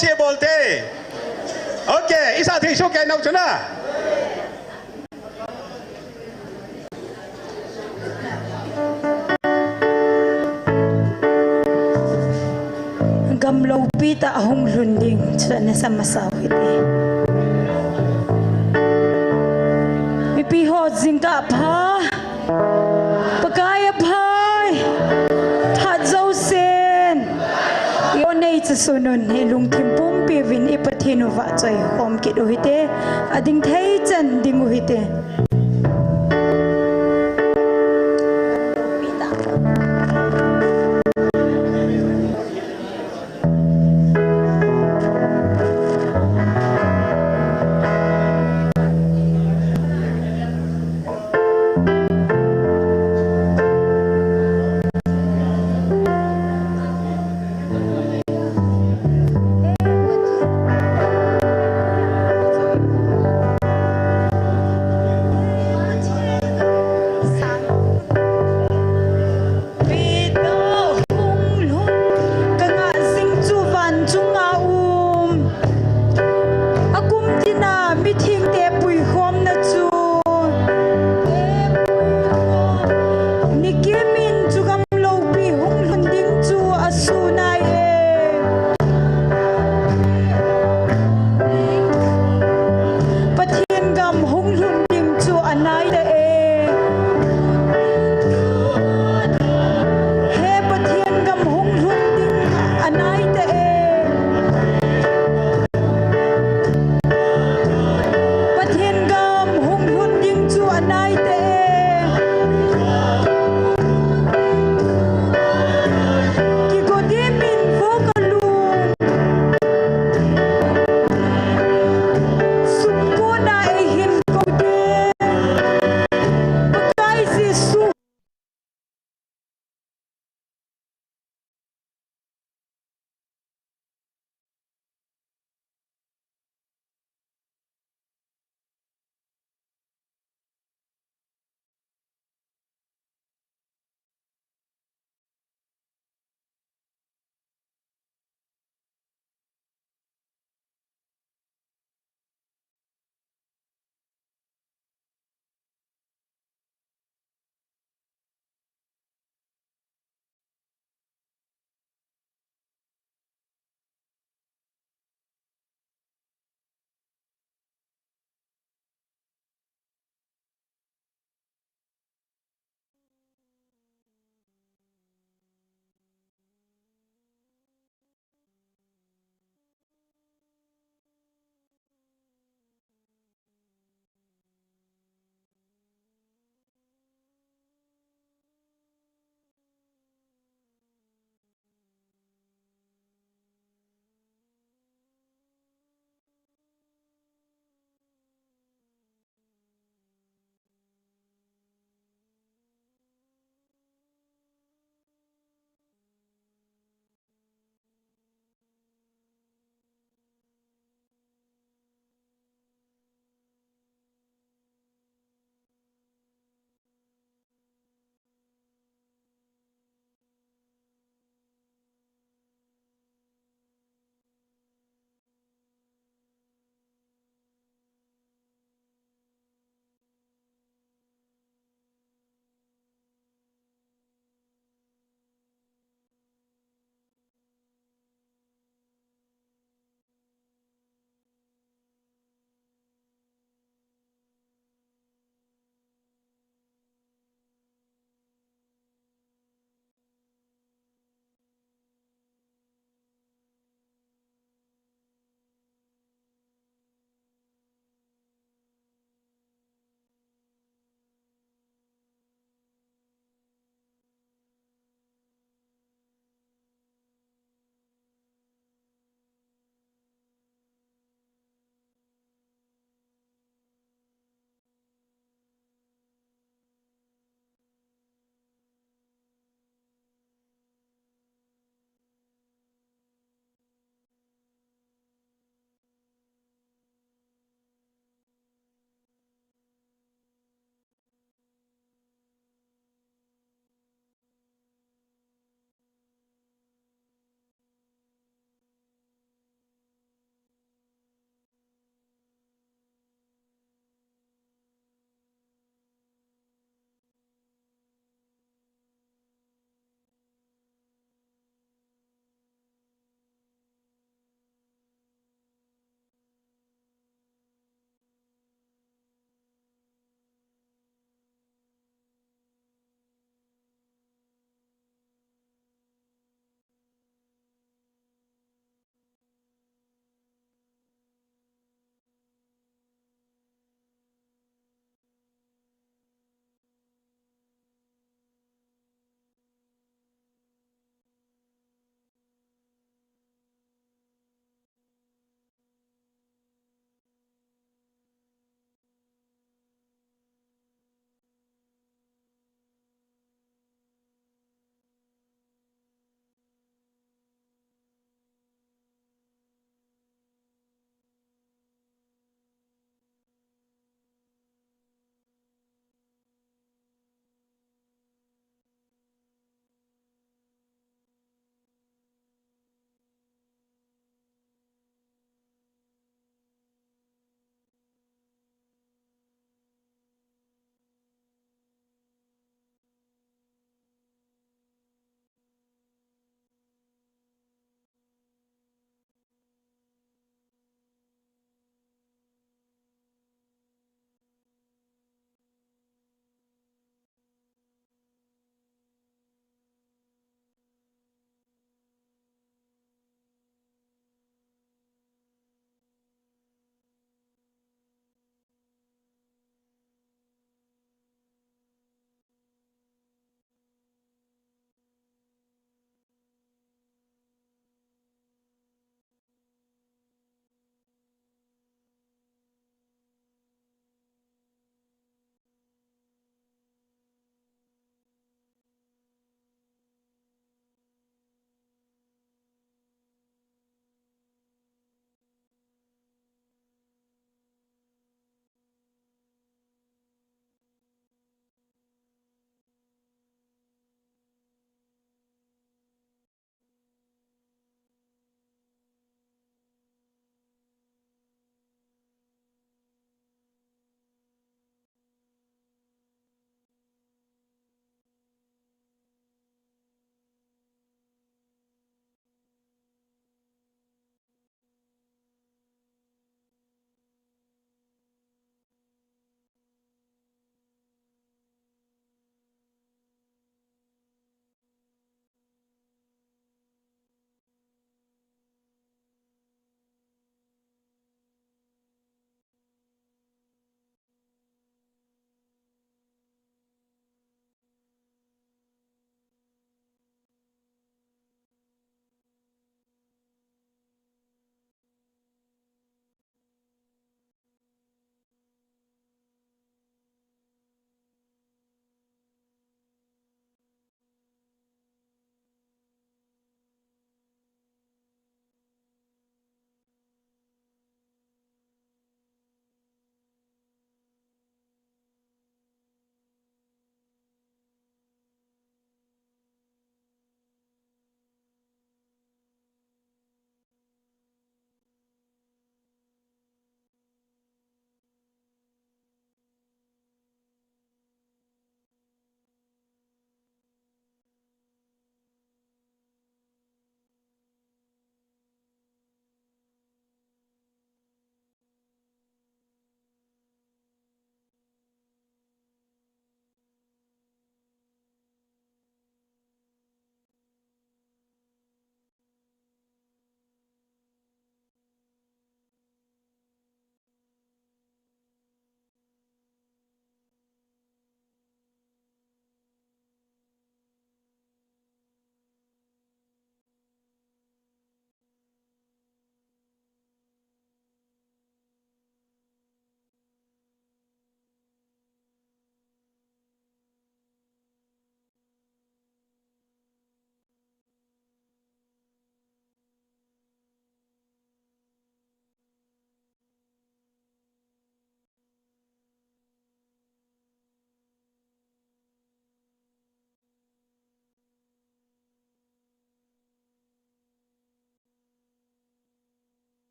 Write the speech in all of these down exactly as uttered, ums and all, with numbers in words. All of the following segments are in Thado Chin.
Che bolte. Okay, isa thei so ke nau chuna. Gamlopi ta ahung lhun ding chuna sa masa u hite. Mipi ho jingkah pha. Pakai aphai, that jousen. I-o nei chu sunun, hilungthim pumpi uvin i Pathen u vahchoi khom kit u hite, ading thei chan ding u hite.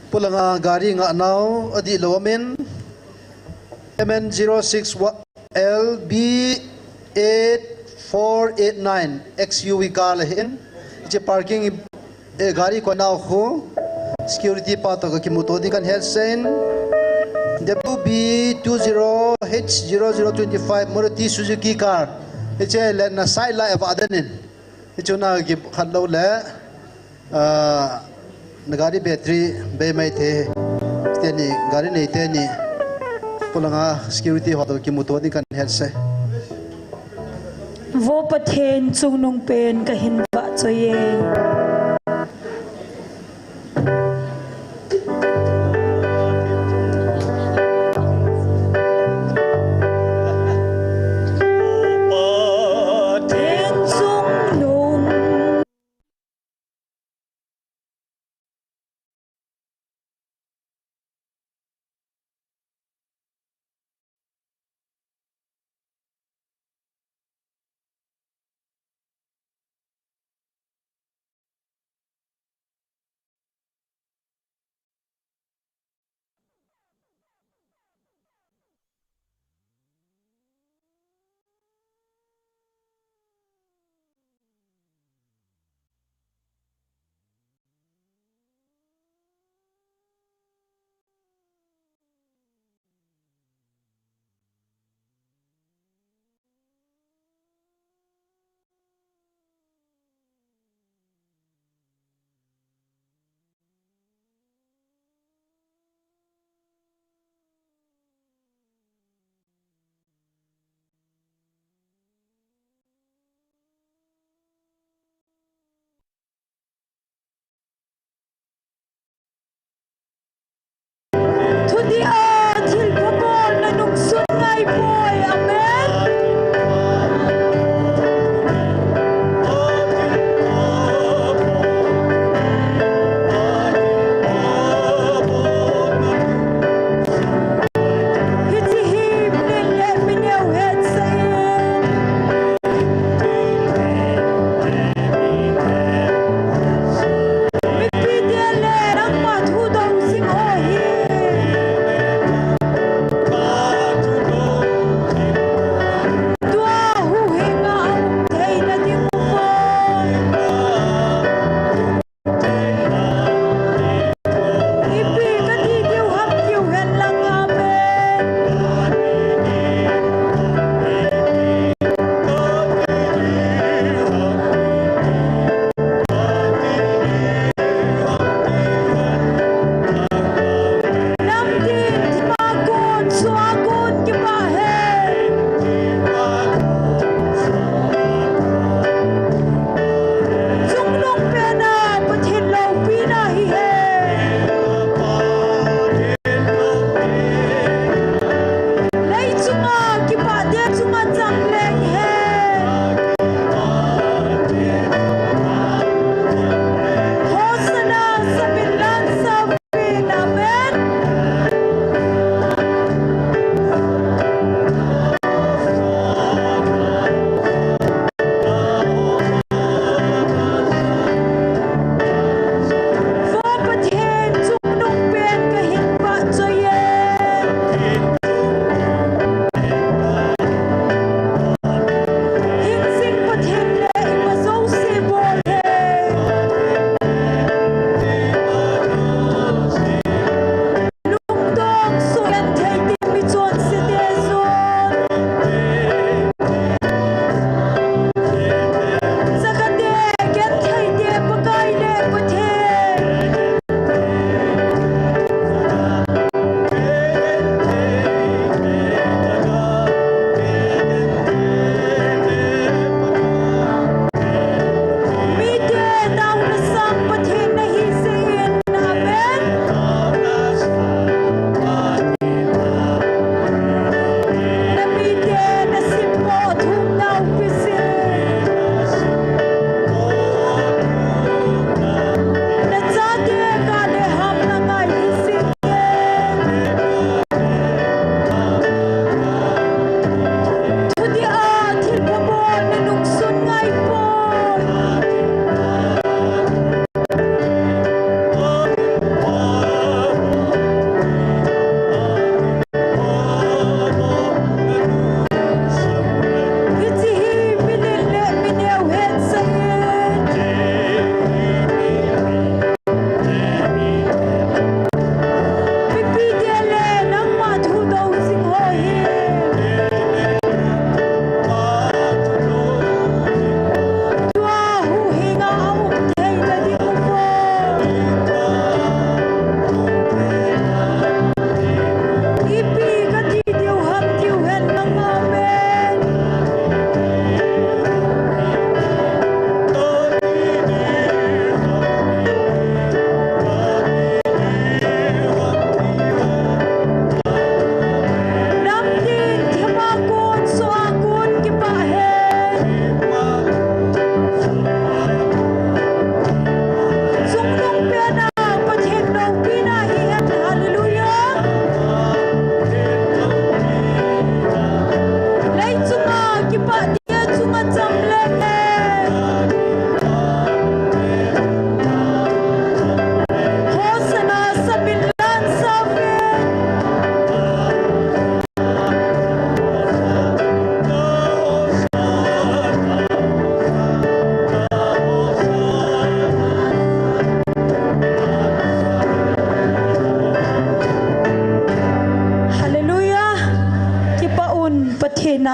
Polanga gari ngah nau adih lou amin. M N zero six L B eight four eight nine X U V car le hin. Hiche parking, eh, gari koi nau khu security pa toh ka kimuto ding kan hetsah in. W B two zero H zero zero twenty five Maruti Suzuki car. Hiche le na side light avah den in. Hichu na kikhat lou le. Ah, na gari battery bei mai thei. Teni gari nei teni. Polanga security ho toh kimuto ding kan hetsah. Vo Pathen chungnung pen kahin vahchoi e.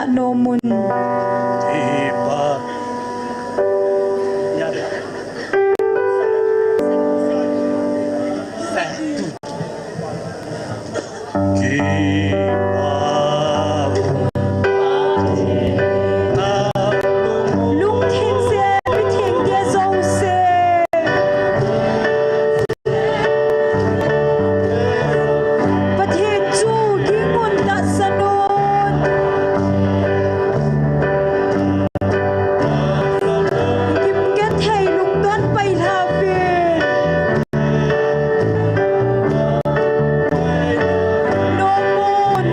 nom un. Lungthim se, mithim te jouse, Pathen chu gingun tahsan un. Gimgethei lungdon pailha uvin. Nom un,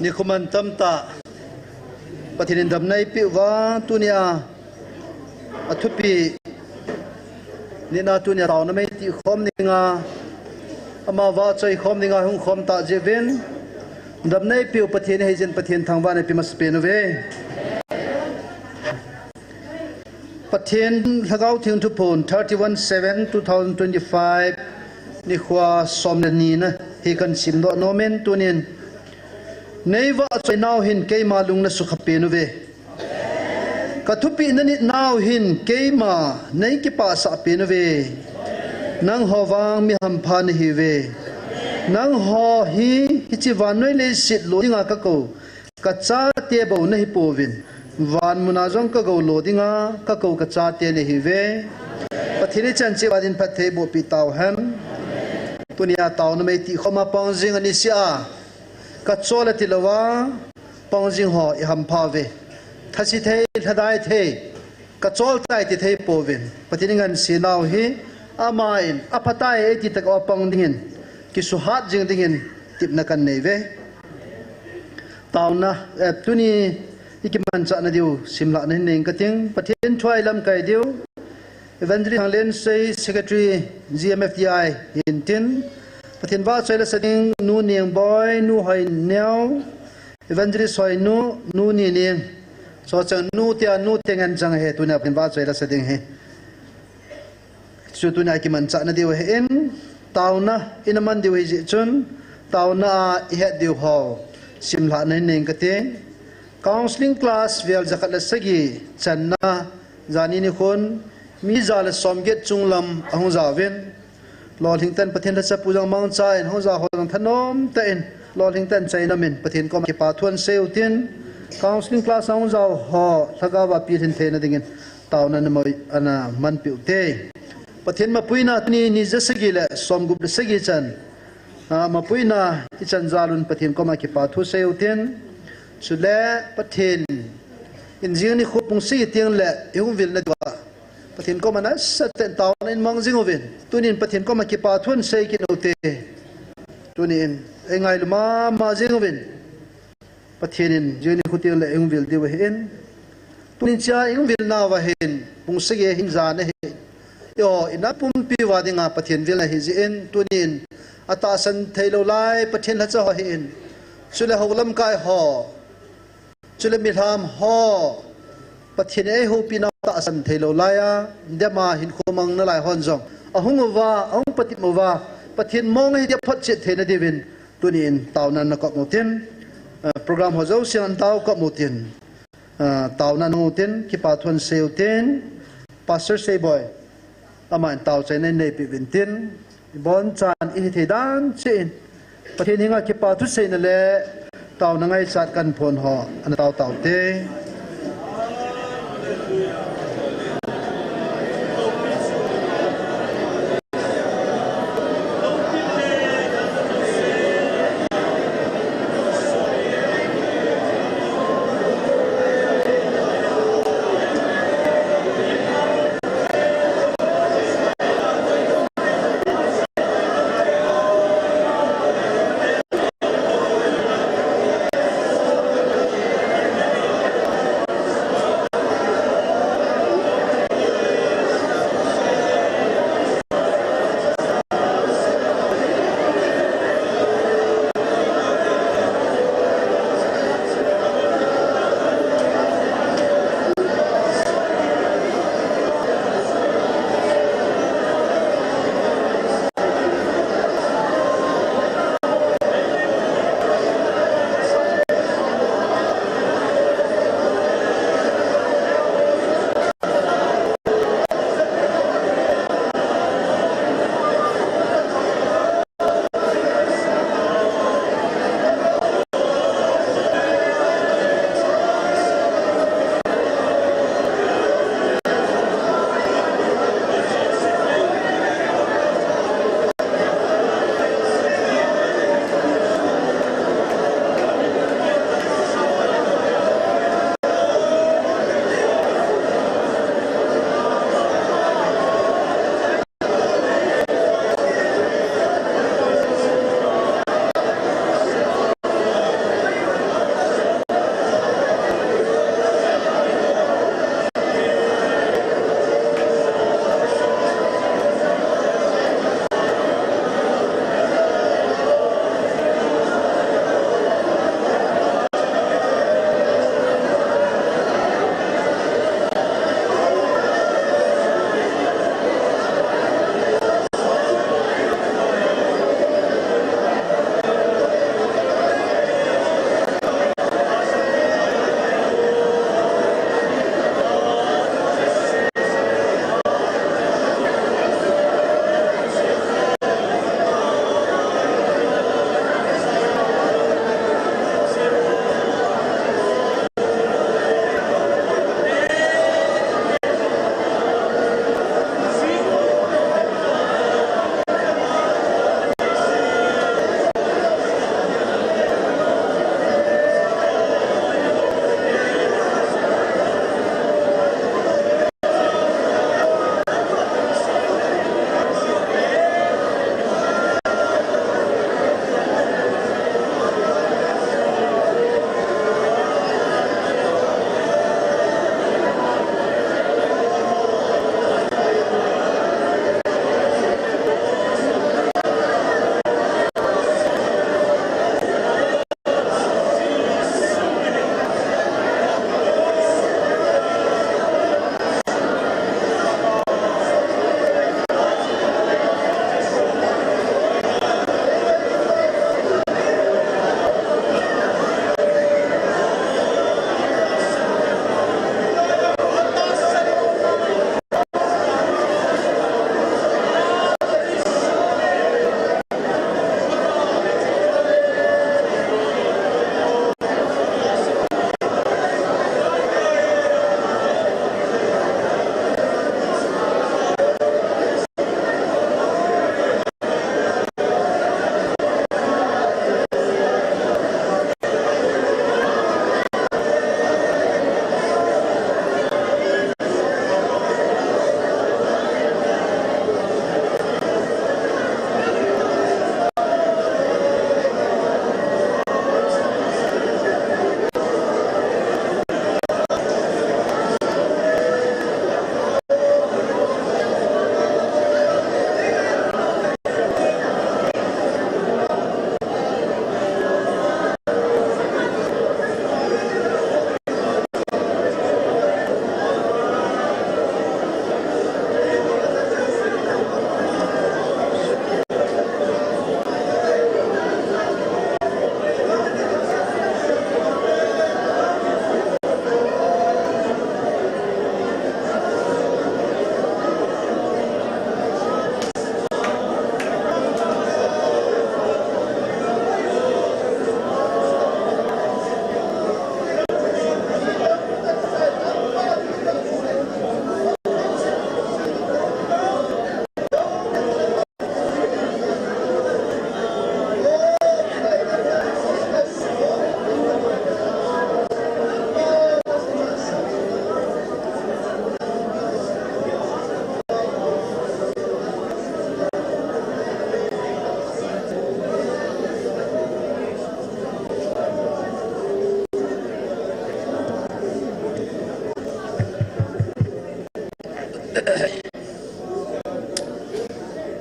Nikho mantam tah Pathen in damna eipeh uva, tunia athupi nina tunia taona mei tih khom dinga, ama vahchoi khom dinga hung khom tah jeh uvin, damna eipeh u Pathen ahi jeh in Pathen thangvahna ipe masapen uve. Pathen Lhagao Theng Thuphon, thirty-one seven two thousand twenty-five, nikho som le ni na hi kahin simdoh nom in, tunin, nei vahchoi nau hin keima lung nasukha pen uve. Ka thupeh nanit nau hin keima nei kipahsah pen uve. Nangho vang mi hampha nahiuve. Nangho hi hiche vannoi leiset lo dinga kakou, ka chate bou nahi pouvin, van muna jong kagou lo dinga kakou ka chate nahiuve. Pathen in ichan cheh uva din phatthei eiboh peh tauhen. Tunia taona mei tih khoma pang jing ahi jeh a, kachol ati louva pang jing ho ihampha uve. Thase thei, lhadai thei, kachol tai ti thei pouvin, Pathen in angansena u hi, aman aphatai e ti tah a pang dingin, kisuhat jing dingin tepna kahin nei uve. Taona, eh, tuni ikimanchah nadiu simlhah nahin nei inge kating. Pathen thu a ilamkai diu Evangelist Thanglen Sei, Secretary G M F D I hintin, Pathen vahchoi lasa ding Nu Nengboi, Nu Hoineo, Evangelist Hoinu, Nu Nining, Sochang Nu tia, Nu Tengen chang ahi, tunia Pathen vahchoi lasa ding ahi. Chu tunia ikimanchah nadiu ahin, taona ina man diu ahi jeh chun, taona a ihet diu ho simlhah nahin nei inge kating. Counseling class vel jakhat le sagi channa, jani nikhon mi ja le somget chunglam ahung jauvin, lolhing tah in Pathen lhacha pu jong mangcha in, hung ja ho jong thanom tah in, lolhing tah in chaina min Pathen koma kipathu ahin sei utin, counseling class a hung jao ho lhagao a pilhin theina dingin taona ana moi, ana manpeh ute. Pathen mapuina tuni ni ja sagi le somgup le sagi chan, a, mapuina ichan jal un Pathen koma kipathu sei utin, chule Pathen in jing nikho pung sagi teng le ihung vil nadiu a Pathen koma nasatah in taona in mang jing uvin, tunin Pathen koma kipathu ahin sei kit ute. Tunin eingailu mama jing uvin, Pathen in jing nikho teng le ihung vil diu ahin. Tunin chea ihung vil nauva hin, pung sagi hin jan ahi. Eiho ina pumpi uva dinga Pathen vilna ahi jeh in, tunin atahsan thei lou lai Pathen lhacha ho ahin, chule hou lamkai ho, chule milham ho, Pathen in eihoupi nau tahsan thei lou lai a, dema hinkho mang nalai hon jong ahung uva, ahung patep uva, Pathen mong ahi tia photchet theina diuvin, tunin taona nakop utin, eh, program ho jouse a tao kop utin, eh, taona nang utin, kipathu ahin sei utin, Pastor Seiboi, aman taochaina ahin neipeh uvin tin, ibonchan ihi thei dan cheh in, Pathen henga kipathu seina le taona ngaichat kahin phong ho, ana tao taute.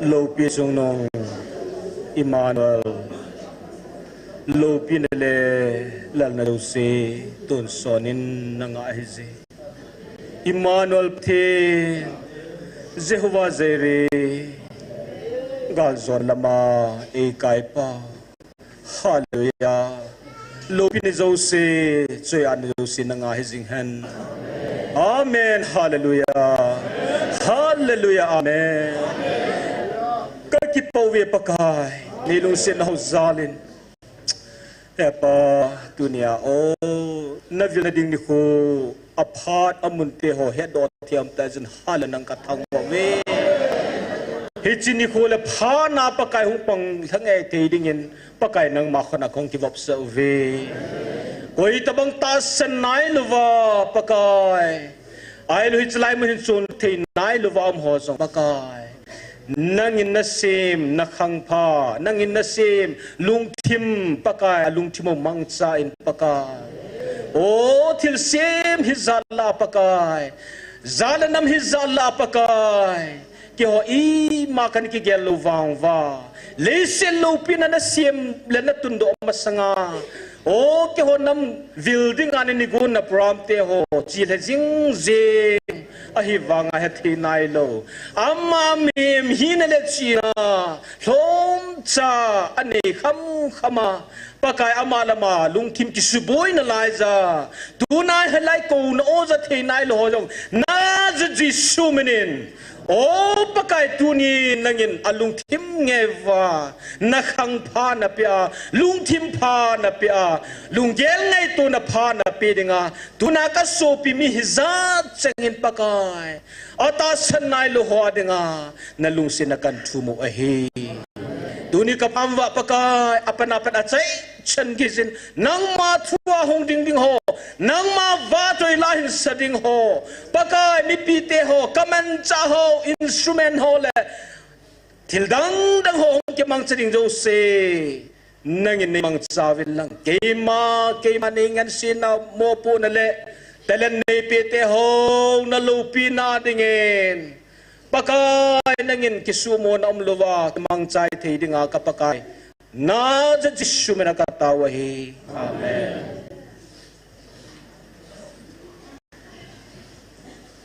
Lopi chungnung Emmanuel, lopi na le lalna jouse tonsot in nanga ahije. Emmanuel Pathen, Jehovah Jireh, galjona lama eikaipa. Hallelujah. Lopi na jouse, choi-atna jouse nanga hijing hen. Amen. Hallelujah. Hallelujah. Amen. Kakipah uve Pakai. Neilungsetna ho jal in. He Pa, tunia o, navilna ding nikho, aphat amun te ho, hedoh thei aum tah jeh in hallelujah nang kathangvah uve. Hiche nikho le phat na Pakai hung pang lhangei thei dingin, Pakai nangma khut a kahung kivopsah uve. Koitabang tahsan nailouva, Pakai. Ahilou hiche lai mun hin chon thei nailouva um ho jong Pakai. Nangin nasem, nakhangpha, nangin nasem, lungthim Pakai, alungthim u mangcha in Pakai. O thilsem hijat lah a Pakai. Jat le nam hijat lah a Pakai. Keiho ima kana kigel lou vang uva. Leiset loupina nasem le natundoh masanga. O keiho nam vil dinga nini gon na program te ho. Chilheh jing jing. Ahivanga hethei nailou. Ama mihem hina le china. Lhomcha anei khamkham a. Pakai ama le ama lungthim kisuboina laija. Tuna hilai kouna o ja thei nailou ho jong. Nazareth Jesu minin. O Pakai tuni nangin alungthim ngeiva, nakhangpha napeh a, lungthim pha napeh a, lunggel ngaitona pha napeh dinga, tuna kasopi mi hijat chengin Pakai, atahsan nailou ho dinga, nalungsetna kahin thum u ahi. Tuni kapam uva Pakai, apan apan achai chan gei jin, nangma thua hung ding ding ho, nangma vahchoi la hin sa ding ho, Pakai mipi te ho, kamanchah ho, instrument ho le, thil dang dang ho hung kimangcha ding jouse, nangin neimangcha uvin lang. Keima, keima nei ngansena mopohna le, talent neipeh te ho, naloupina dingin. Pakai nangin kisumona umlouva, kimangchai thei dinga ka Pakai. Nazareth Jesu mina katao ahi. Amen.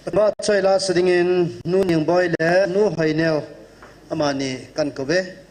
Vahchoi la sa dingin Nu Ningboi le Nu Hoineo amani kahin kouve.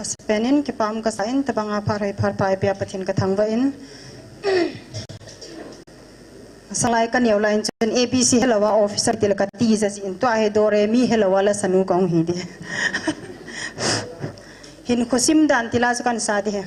Asapen in kipah um kasa in, tabanga phat hoi phat pha eipea Pathen kathangvah in. Asanglai kaneo lai in chun A B C helouva officer tile kati jeh in tua hi do re mi helouva la sanu kahung hi di. Hinkho sim dan tila chu kahin sa di hi.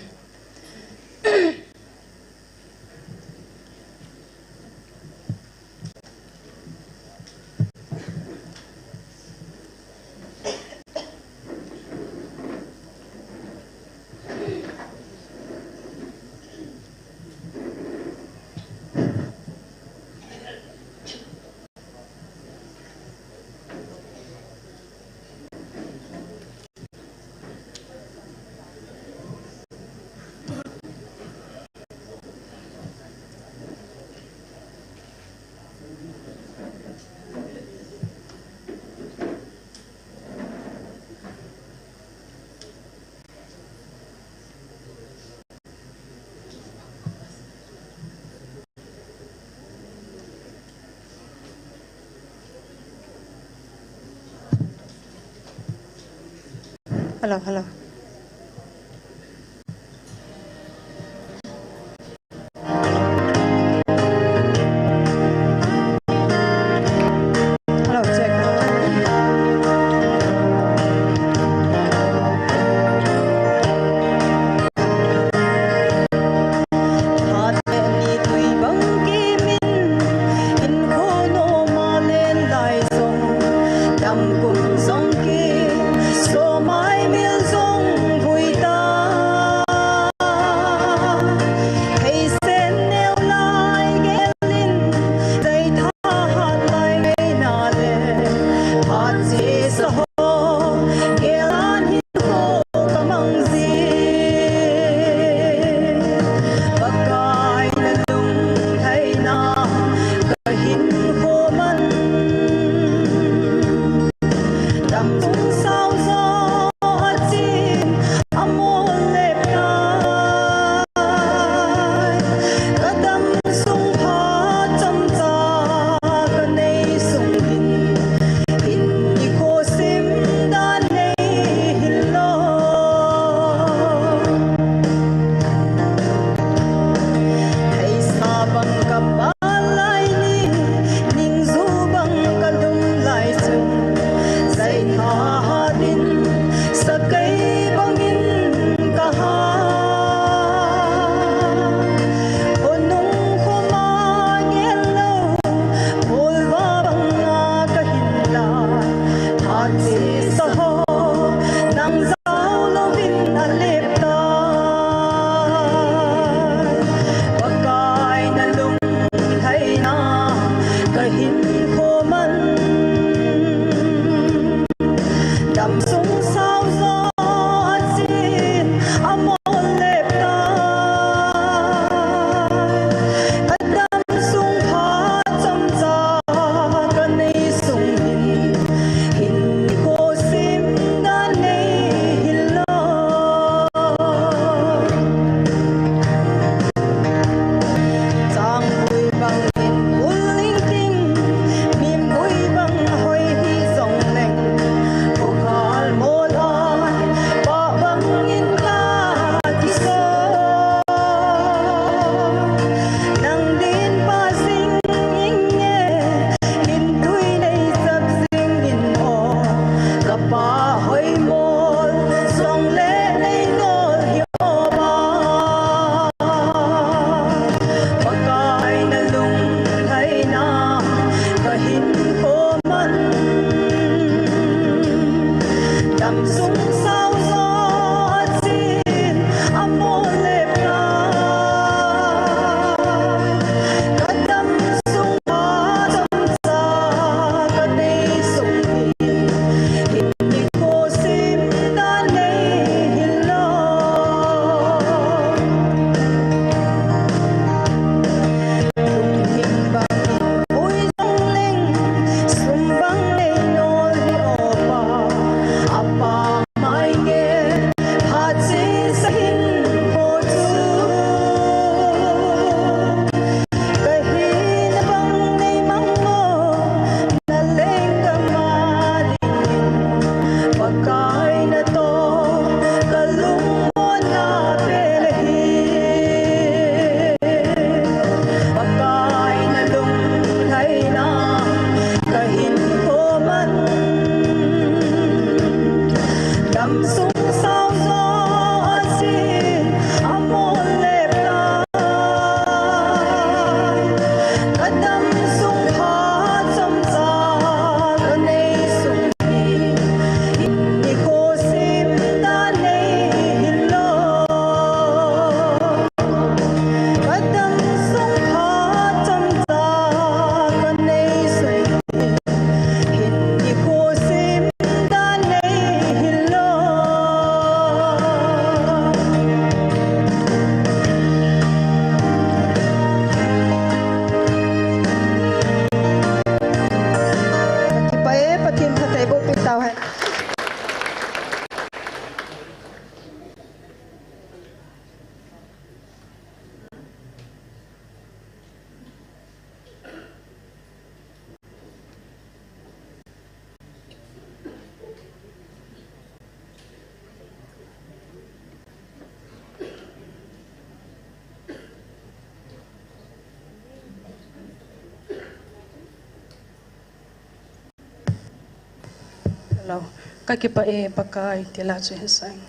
Hello, hello. Lo, kakipah e Pakai, tila chu hin sang.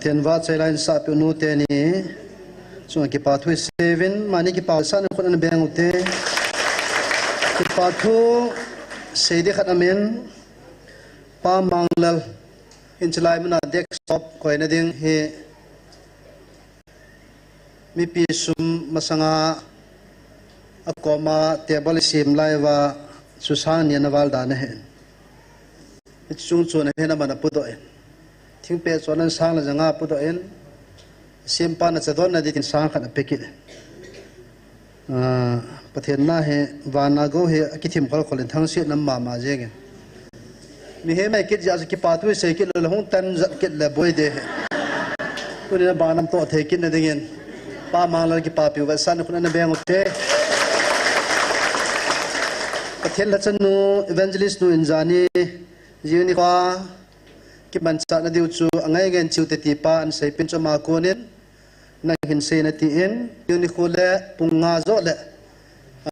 Pathen vahchoila insahpeh u nu teni chunga kipa thu isei uvin, amani kipa sahna khut ana beng ute. Kipa thu sei ding khat aumin, Pa Manglal in chulai muna desktop koina ding hi mipi sum masanga akoma table isem lai uva chu sang ni ana val dan ahi. Hiche chung chun ahin aman apudoh in, thingpeh chu ana sang le janga apudoh in, sempa na chadonna dingin sang khat ape kit in. Ah, Pathen na hi, vana gou hi akithim kholkhol in thangsetna mama jengin. Mihem ahi kit jeh a chu kipa thu isei kit lou le hung tan jat kit le boi ding ahi. Tunin abanam toh thei kitna dingin Pa Manglal kipapiu vetsahna khut ana beng ute. Pathen lhachanu Evangelist nu in jani jing nikho a kimanchahna diu chu angai ngen cheu te ti pa ana seipeh in chu ama konin, nang hin sei in atin, tuni nikho le pung nga joh le,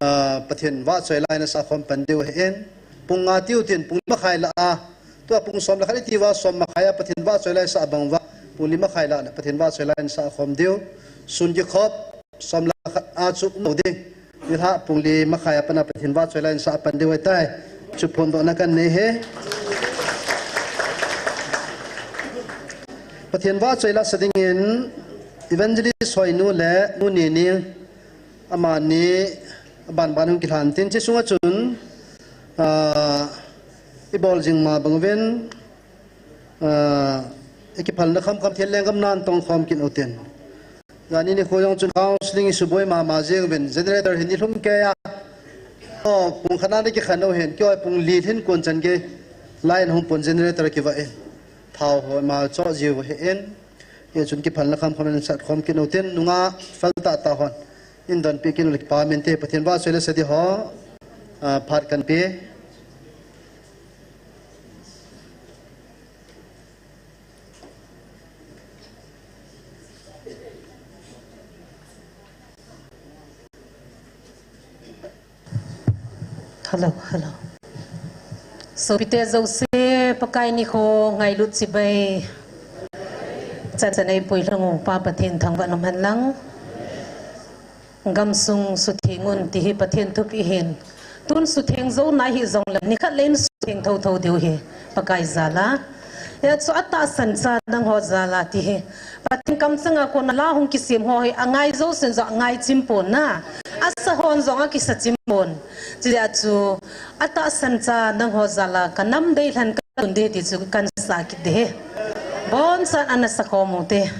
ah, Pathen vahchoila in asah khom pan diu ahin, pung nga tiu tin, pung li makhai lah a, tua pung som le khat iti uva som makhai a Pathen vahchoila isah bang uva, pung li makhai lah le Pathen vahchoila in asah khom diu, sun kikhop, som le khat a chu um lou ding. Nilhah pung li makhai a pat a Pathen vahchoila in asah pan diu ahitai. Chu phondohna kanei e. Pathen vahchoila sa dingin Evangelist Hoinu le Nu Nening amani abanban hung kilhan tin, hiche sunga chun, ah, ibol jing ma bang uvin, ah, ikiphalna khamkham thil lenggam nan tong khom kit utin. Jani nikho jong chun counseling isuboi mama jeng uvin, generator hin nilhum kei a, o, pung khat na kikhen u hin, kei pung li lhin kon chan gei line hung pon generator kivah in, thao ho ima choh jiu ahin, hichun kiphalna khamkham in sat khom kit utin, nunga phal tahtah hon in donpi kit u le kipa min te. Pathen vahchoila sa ding ho, ah, phat kanpe. Hello, hello. Sopite jouse, Pakai nikho ngailut chibai chan chan eipui lhung u Pa Pathen thangvah in umhen lang. Gamsung sutheng un ti hi Pathen thupeh ahin. Tun sutheng jou nai hih jongleng, nikhat le in sutheng thotho diu ahi, Pakai jal a. Hijeh chun atahsan cha nangho jal a ti hi. Pathen kamchang a kona la hung kisem ho hi angai jousen jong angai chim pon na. Asa hon jong akisa chim pon. Hijeh chun atahsan cha nangho jal a kanam deilhen katun ding ti chu kahin sah kit ding ahi. Bonchan ana sa khom ute.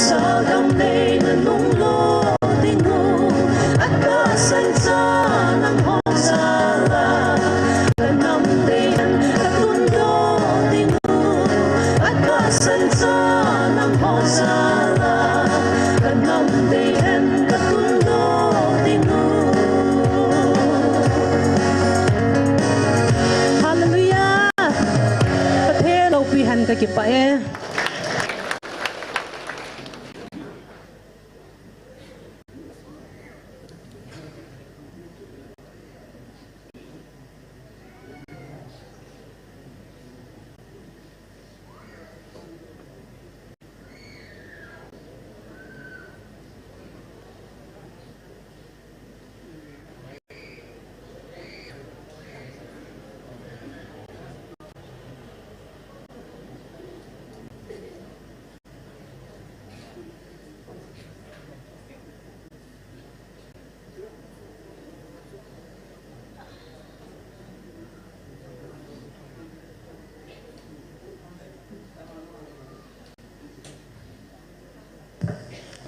Saldam nei na lunglo ding u, a ka sang cha nang ho sala, ka nam dei hen ka tunlo ding u, a ka sang cha nang ho sala, ka nam dei hen ka tunlo ding u. Hallelujah. Pathen loupi hen ka kipah e.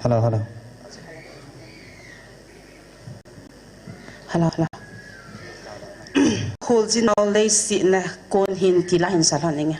Hello, hello. Hello, hello. Kholjin nau leiset na kon hin ti la hin sa lhon inge.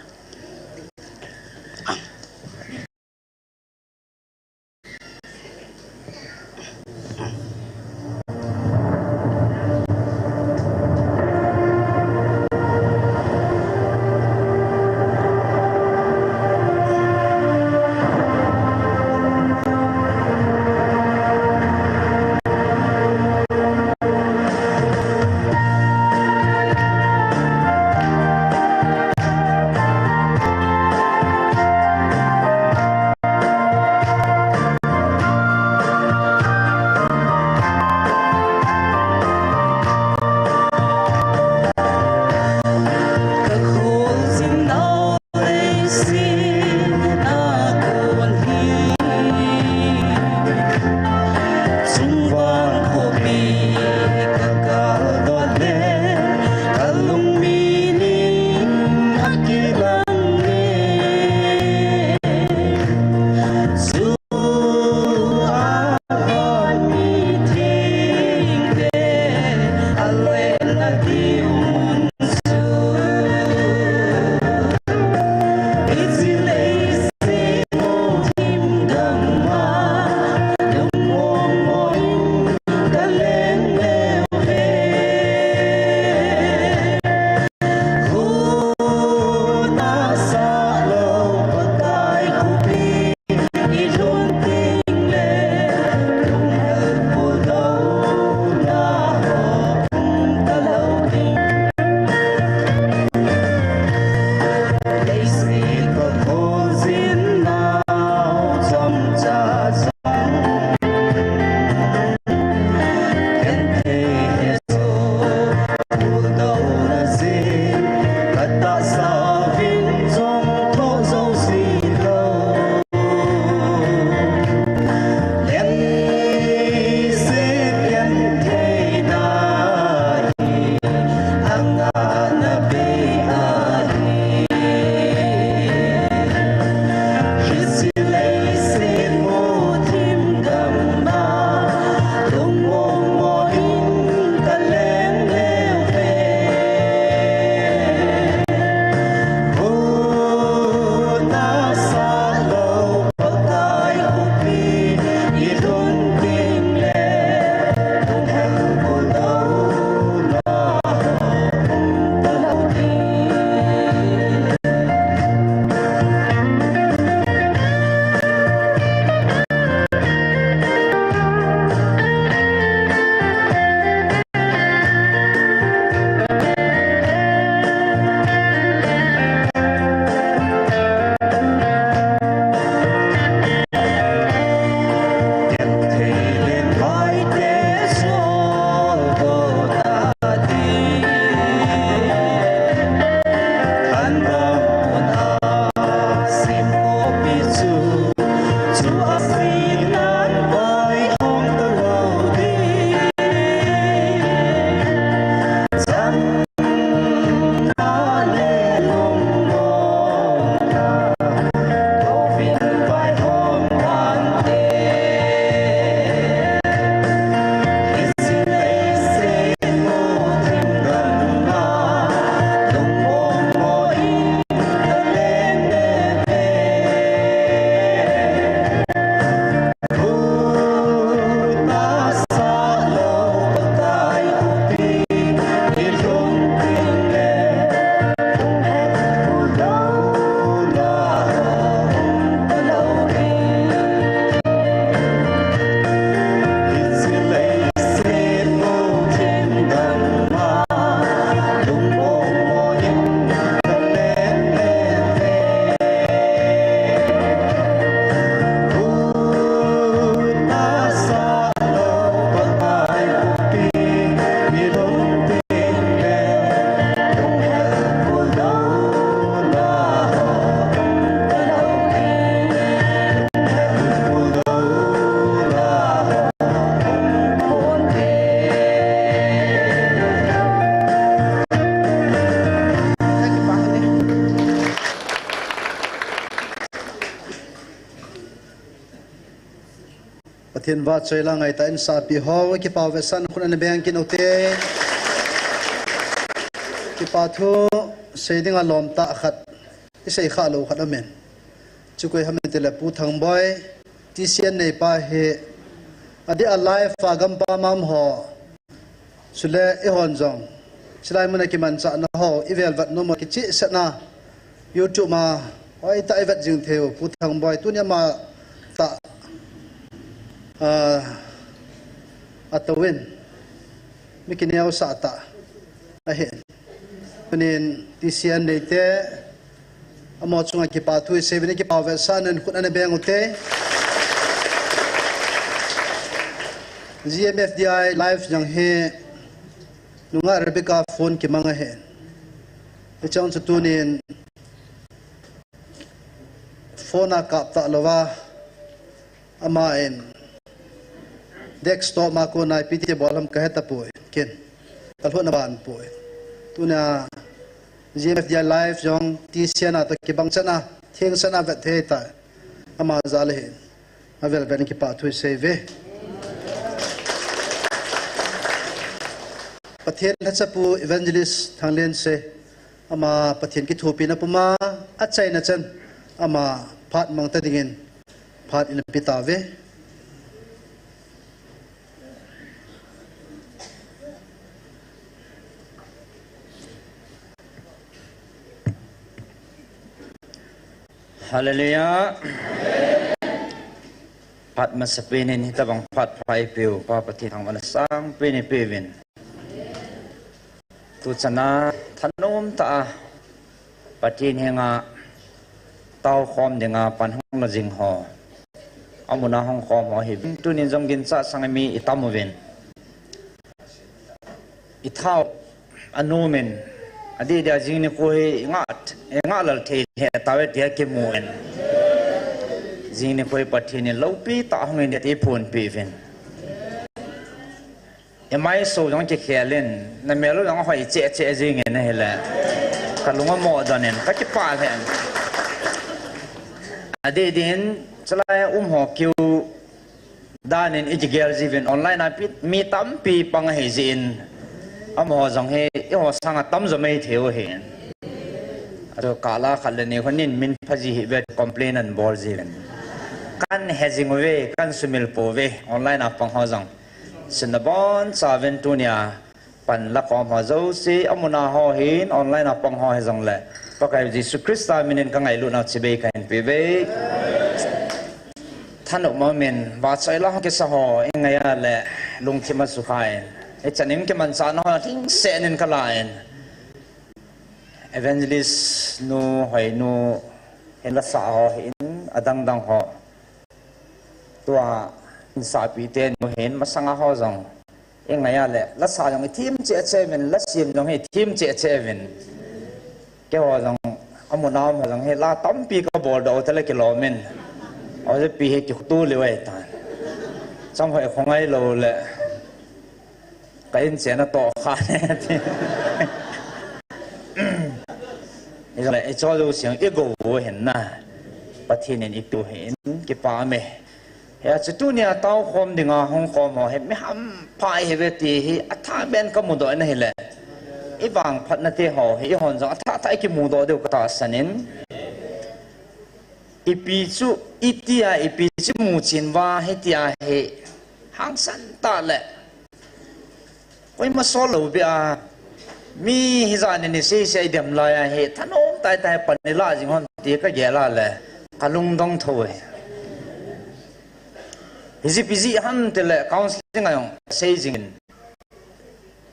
Pathen vahchoi la ngai tah in sahpi ho, kipah vetsahnan khut ana beng kit u te. Kipa thu sei dinga lom tah khat, i sei kha lou khat amen. Chu koi ham itile Pu Thangboi, T C N neipa hi, adeh a live a gampam a um ho, chule eihon jong, chulai muna kimanchahna ho, i velvet nom ho kichehsetna, YouTube a, hoitah i vet jing thei u, Pu Thangboi, tuni ama tah, ah, atouvin, mi kineosah tah ahin. Tunin T C N neite, amaho chunga kipa thu i sei uvin, kipah vetsahnan khut ana beng u te. G M F D I live jong hi nungah Rebecca phone kimang ahi. Hiche jong chu tunin phone a kap talou va, aman desktop ma kona ipi ti bol ham kahe tapoi, ken kalhun aban poi. Tunia G M F D I live jong T C N a toh kibang chan a, theng chan a vet thei tai. Ama jal ahin, avel vel in kipa thu i sei uve. Pathen lhacha Pu Evangelist Thanglensei, ama Pathen kithopina puma achaina chan, ama phat mang ta dingin phat ina pe tauve. Hallelujah. Phat masapen in hitobang phat pha eipeu Pa Pathen thangvahna sangpen in eipeuvin. Tuchana thanom tah a Pathen henga taokhom dinga pan hung la jing ho, amun a hung khom ho hi, tunin jong ginchat sanga mi itam uvin. Ithao anom in, adeh dia jing nikho hi inga, inga lal thei lheh tauve tia kimu in. Jing nikho hi Pathen in loupi tah hung in tia eiphonpeh uvin. Imai so jong kikhel in, namel u jong ahoi cheh cheh jing in ahile, kalung amo don in, kakipah lheh in. Adeh din, chulai um ho kiu dan in ikigel jiuvin, online a pi, mi tampi pang ahi jeh in, amaho jong hi eiho sanga tamjo mai thei u ahi. Achu kala khat le ni khun in min pha ji hih uve complain ana bol jiuvin. Kahin he jing uve, kahin sumil pouve, online a pang ho jong. Chuna bonchauvin tunia pan la khom ho jouse, amun a ho hin, online a pang ho hijongle, Pakai Jesu Christa minin kangailutnau chibai kahin peuve. Thanop umin, vahchoi la hung kisa ho, ingai a le, lungthim asukha in, ichan in kimanchahna ho lhingset in kala in, Evangelist nu, Hoinu, hin lasa ho hin, adang dang ho, tua, insahpi tenu hin, masanga ho jong, ingai a le, lasa jong ithem cheh cheh uvin, lasem jong hi ithem cheh cheh uvin. Keiho jong, amun a um ho jong hi la tampi kabol doh u tale kilom in. Ojapi hi kikhutu lheh u ahitan. Chamhoi khongai lou le, ka in chena toh kha ne ti. Ijongle ichol jouse igou u ahin na, Pathen in ipi u hin kipah me. Hia chu tunia taokhom dinga hung khom ho hi mi hampha ihiuve ti hi athah beh in kamudoh in ahile, ivangphatna te ho hi eihon jong athah thah ikimudoh diu katahsan in, ipi chu, itia ipi chu muchen uva hitia hi hangsan tah le, koima sol lou beh a, mi hijat in isei sei idem lai a hi thanom tah tah a pan ilah jing hon ti kagel a le, kalungdong thou e. Hijeh ipi jeh ham tile counseling a jong sei jing in,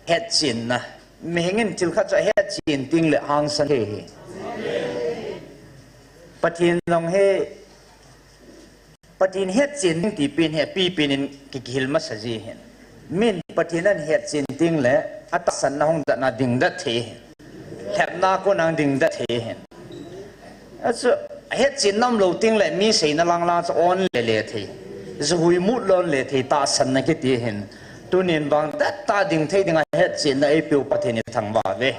hetchenna, mihing in thil khat chu ahetchen tengle hangsan thei ahi. Pathen jong hi, Pathen hetchen ding ti pen hi apipen in kikihil masa ji ahin. Min Pathen ahin hetchen tengle atahsanna hung datna dingdet thei ahin. Lhepna kona dingdet thei ahin. Achu, ahetchenna umlou tengle mi seina lang lang chu on le le thei, juhui mut le on le thei tahsanna kiti ahin. Tunin vangdet tah ding thei dinga hetchenna eipeu Pathen ithangvah uve.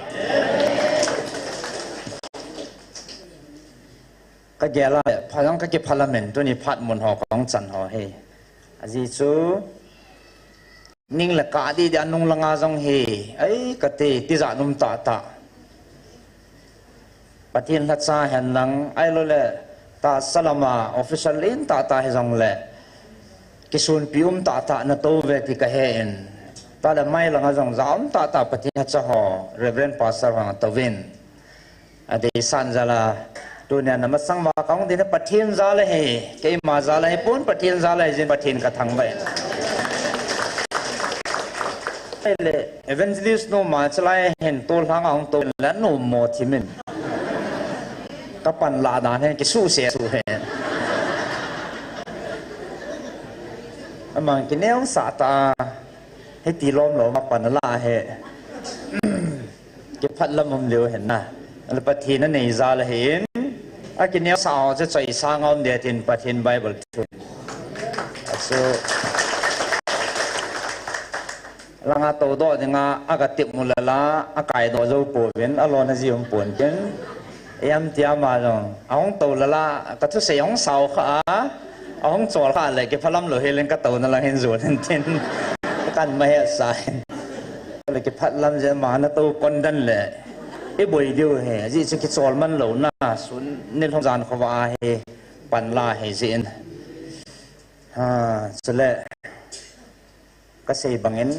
Kagel a le, pha jong kakipha lamen, tuni phat mun ho kahung chan ho hi. Ajeh chu, ning le kah didi a nung langa jong hi, ei, kati, tijat um tahtah. Pathen lhacha hen lang, ahilou le, tahsa lama official len tahtah hijongle, kisunpi um tahtah natou ve ti kahen. Tua le mai langa jong ja um tahtah Pathen lhacha ho, Reverend Pastor ho natouvin. Adeisan jal a, tunia namasang uva kahung ding hi Pathen jal ahi, keima jal ahipon Pathen jal ahi jeh in Pathen kathangvah in. Ahile, evangelist nu ma chalai hin tolhang a hung tou le nu mo thimin. Kapan lah dan hin kisuhse suh hin. Amang kineosah ta, hiti lom lom a pan alah hi. Kiphat lam um leu hen na. Pathen anei jal ahin. Akineosah ho chu choisang a um ding tin Pathen Bible thu. Achu. Langa toudoh dinga, aga tip mu lala, akaidoh jou pouvin, alona ji um pon tin. Iam tia ma jong, ahung tou lala, kathusei ahung sao kha a, ahung chol kha le, kiphat lam lou hile katouna lang hin jun in tin. Kan ma hesa in. Le kiphat lam jeh ma natou kon dan le. Iboi diu hi, ajeh chu kichol man louna, sun nilhum jan khovah a hi, pan la hi jeh in. Ha, chule. Kasei bangin,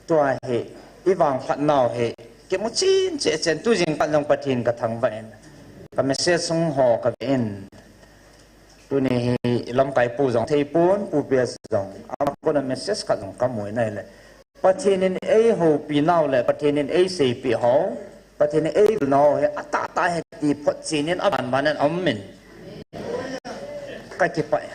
tua hi, ivangphat nau hi, kimu chin cheh chen, tu jingkah jong Pathen kathangvah in. Ka message sung ho kave in. Tuni hi, ilamkai pu jong theipon, Pu P S jong. Ama kona message khat jong kamu in ahile. Pathen in eihoupi nau le, Pathen in eiseipeh ho. Pathen in eivil nau hi, atahtah ahi ti photchen in aban ban in aum in. Kakipah e.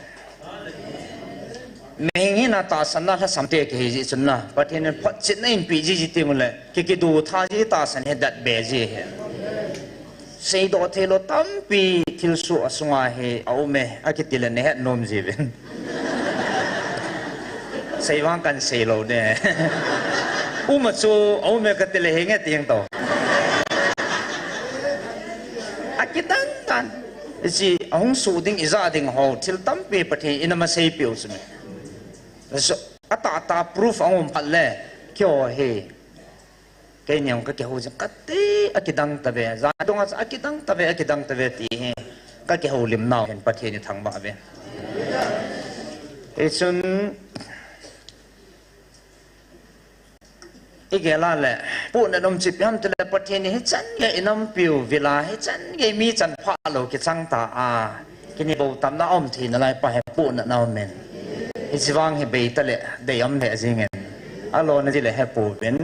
Mihem hina tahsanna lhasam te kihi jeh chun na. Pathen in photchetna einpeh ji ji teng ule. Ki kiduh tha ji tahsan hi datbe ji hi. Seidoh theilou tampi thilsoh asunga hi aum e. Akiti le nahet nom jiuvin. Sei vang kan sei lou ne. Uma chu, aume kati le henge ti jeng tou. Akidang dan. Hiche, ahung soh ding, ijat ding ho, thil tampi Pathen in ama seipeh u chu me. So, atahtah proof ahung um phat le, keiho hi. Keini jong kakihou jing kate, akidang tave, jadonga chu akidang tave, akidang tave ti hi, kakihoulim nau hin Pathen ithangvah uve. Hichun, igel a le, pohnat um chu ipi ham tile Pathen in hichan gei inampiu vil a, hichan gei mi chanpha lou kichang ta a, kinei bou tamna aum theina lai pa hi pohnat na um in. Hiche vang hi bei ta le, dei um le jing in. Alona ji le hepouvin.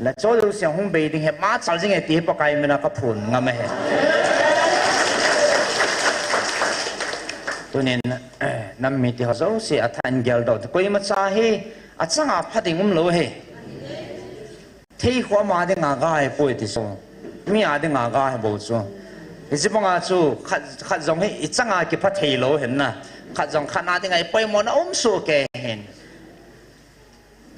Nacho jouse hung bei ding hi machal jing e ti hi Pakai mina kaphon ngam ahi. Tunin, nam mite ho jouse athahat in geldoh. Koimacha hi achanga pha ding umlou ahi. Thei khu ama dinga ga ahipoi ti chu. Mi a dinga ga ahi bou chu. Hiche banga chu khat, khat jong hi ichanga kipha theilou ahin na. Khat jong khat a dinga ipoimona um soh kei ahin.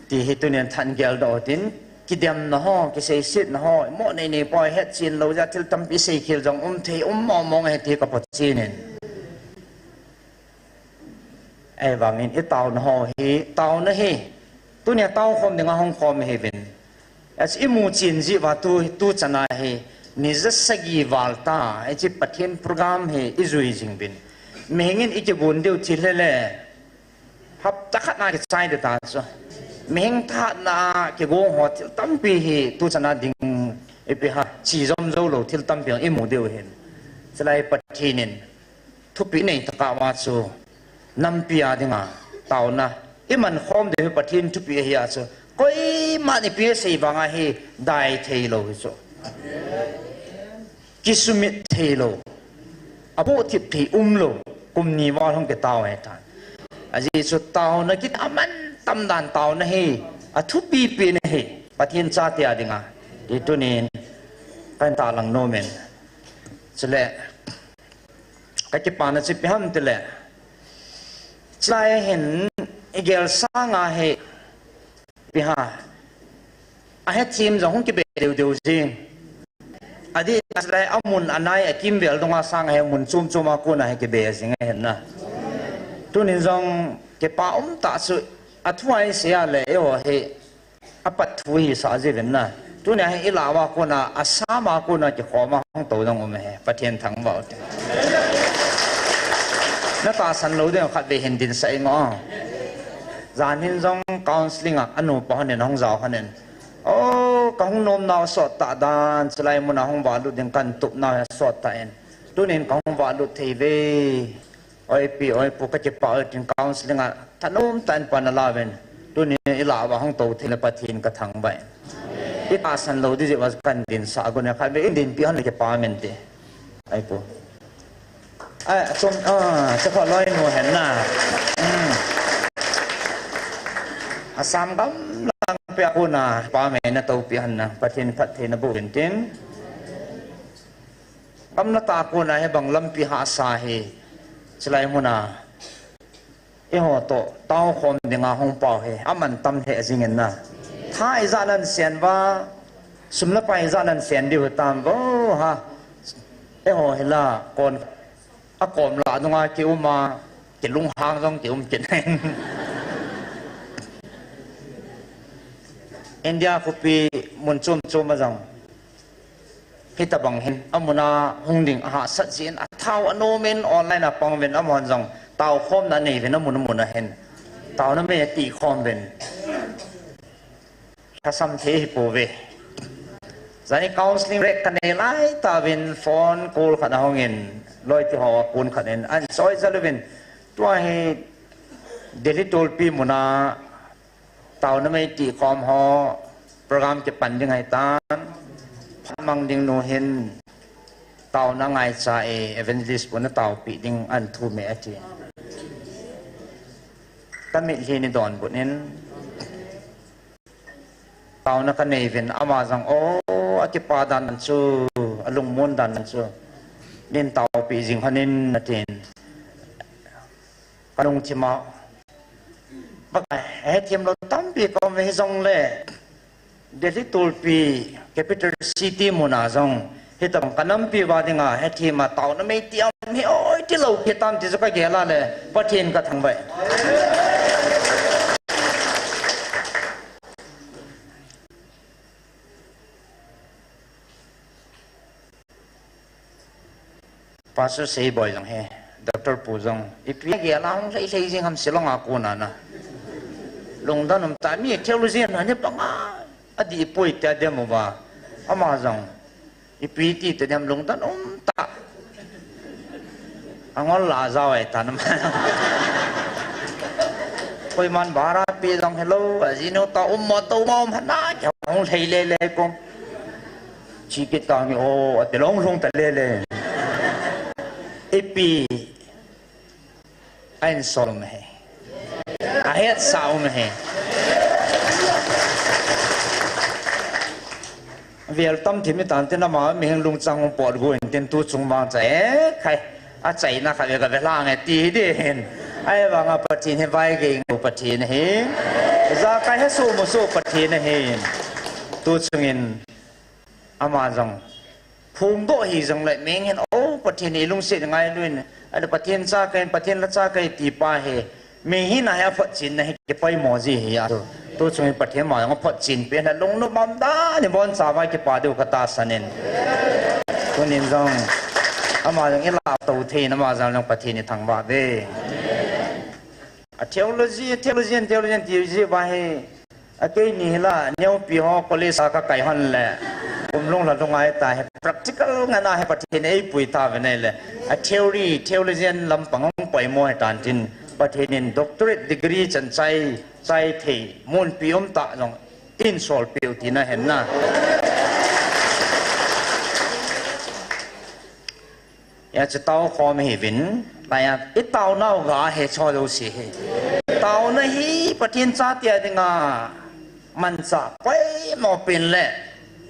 Ti hi tunin thahat in geldoh tin, kidemna ho, kiseisetna ho, imo nei nei poi, hetchen lou jeh a thil tampi seikhel jong um thei, um mong mong ahi ti kaphotchen in. Ahivangin itaona ho hi, taona hi, tunia taokhom dinga hung khom ihiuvin. Achu imu chen jeh uva tu, tuchan a hi, ni ja sagi val ta, hiche Pathen program hi ijui jing uvin. Mihing in ikigon diu thil hile, hapta khat na kichai ding ta chu. Mihing thahatna a kigong ho thil tampi hi tuchan a ding ipi ham, che jom jou lou thil tampi imu diu ahin. Chulai Pathen in thupeh nei tah a chu nampi a dinga taona iman khom diu hi Pathen thupeh ahi a chu. Koiman ipi asei vang a hi dai theilou hi chu. Kisumit theilou. Abohthip thei umlou. Kum ni val hung kitao ahitan. Ajeh chu taona kit aman tam dan taona hi. Athupi pen ahi. Pathen chate a dinga. Ti tunin. Kan tahlang nom in. Chule. Kakipana chu ipi ham tile. Chulai hin igel sanga hi. Ipi ham. Ahethem jong hung kibe deu deu jing. Adih a chulai amun anai akimvel donga sanga hi mun chom chom a kona hi kibe jing ahin na. Tunin jong Kipa um tah chu, athu a isei a le, eiho hi, apat thu hisah jiuvin na. Tunia hi ilah uva kona, asam a kona kikhom a hung tou jong um e, Pathen thangvah u te. Na tahsan lou ding khatvei hin dinsah ingo. Jan hin jong counseling a, anupa hon in ahung jao hon in. O, kahung nomnau asot tah dan, chulai muna hung valut ding kahin tupnau hi asot tah in. Tunin kahung valut thei uve. Oi pi, oi pu, kakipah e tin counseling a thanom tah in pan ala uvin. Tunin ilah uva hung tou thei le Pathen kathangvah e. Itahsan lou ding jeh uva kahin dinsah gon e, khatvei in dinpi hon le kipa mente. Ai pu. Ai, achom, ah, chakha loi nu hen na. Hmm. Asam gamlang pia kona, pa me na toupi hen na. Pathen phattheina boh uvin tin. Gamla tah a kona hibang lampi hahsa hi, chulai muna, eiho toh, taokhom dinga hung pau hi, aman tam lheh jingin na. Tha ijat nan sen uva, sum le pai ijat nan sen diu tam vo ha. Eiho hi la, kon, akom lah dunga kium a, kilunghang jong kium kit in. India khopi mun chom chom a jong. Hitobang hin, amun a hung ding ahahsat jin, athau anom in, online a pang uvin, amahon jong, taokhomna anei uvin, amun amun a hin. Taona mei atih khom uvin. Lhasam thei hi pouve. Jani counseling break kanei lai tauvin, phone call khat ahung in, loi ti ho a kun khat in, ahin choi jal uvin. Tua hi Delhi tolpi mun a, taona mei tih khom ho, program kipan ding ahitan, phat mang ding nu hin, taona ngaicha e, evangelist pu na taopi ding ahin thum e ati. Kamitlhi ni donbut in, taona kanei uvin, ama jong, o, akipa dan chu, alungmon dan chu, nin taopi jing hon in atin. Kalungthim a, Pakai, hethem lou tampi kaum e hijongle, Delhi tolpi, capital city mun a jong, hitobang kanampi uva dinga, hethem a taona mei tih aum hi oi tilou kitam ti chu kagel a le, Pathen kathangvah e. Pastor Seiboi jong hi, Doctor pu jong, ipi gel a hung lhei lhei jing ham Shillong a kona na. Lungdon um tah, mi theologian hon hi banga adih poi tia dem uva. Ama jong, ipi ti te dem lungdon um tah. Angol la jao e tan ama. Koiman bara pe jong hello, ajinu ta um mo to ma um hana, kya hung lhei le le ko. Chi kit kang ni o, ati long long ta le le. Ipi, a insol um e. Ahetsah um e. Vel tam thim itan tin ama mihing lungchang hung potgu in tin tu chung vang cha e khai. Achaina khat ve kave lang e ti hi din. Ahivanga Pathen hi vaigei ngol Pathen ahi. Ijakai hesoh musoh Pathen ahi. Tu chungin ama jong phongdoh hijongle mihing hin, o, Pathen hi lungset ngailu in, ale Pathen cha kahi, Pathen lhacha kahi ti pa hi, mi hina hi aphotchenna hi kipoimo ji ahi a. Tu chungin Pathen ama jong aphotchen pen a lungnop umdan in boncha uva kipa diu katahsan in. Tunin jong ama jong ilah tou thei in ama jong jong Pathen ithangvah uve. A theology, theologian, theologian ti ji uva hi, a keini hi la, neopi ho college a kakai hon le, kum lung lha lung ahita hi, practical ngen a hi Pathen in eipui tauve nei le, a theory, theologian lampang hung poimo hitan tin, Pathen in doctorate degree chan chai, chai thei, munpi umtah jong, eisolpeh u tina ahi na. Hia chu taokhom ihiuvin, laiya, itaonau ga hecho jouse hi. Taona hi Pathen chate a dinga manchah poimo pen le,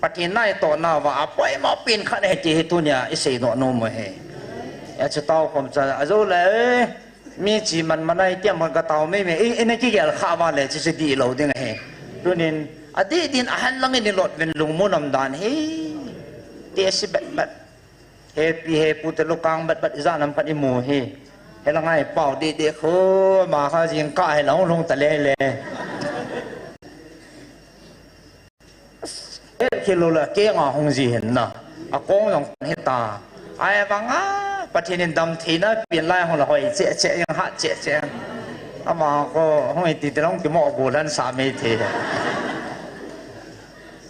Pathen in eitohnauva apoimo pen khat ahi ti hi tunia iseidoh nom u ahi. Hia chu taokhom cha, ajou le, mi chi man man a itiam khat katao mei mei, i, ina kigel khah uva le, chuche dihlou ding ahi. Tunin, adih din ahenlang in ilot uvin lungmon umdan hi. Ti ase bet bet. Hepi hepu te lukang bat bat ijat ham khat imu hi. Hela ngai pau didi khu, ama kha jingkah hela hung lhung ta lele. Kilo la ke nga hung ji hin na. Akong jong hita. Ai vang a, Pathen in damtheina pin lai hung la hoi che che, jong ha che che. Ama ko hung iti ti long kimo bu lan sa me the.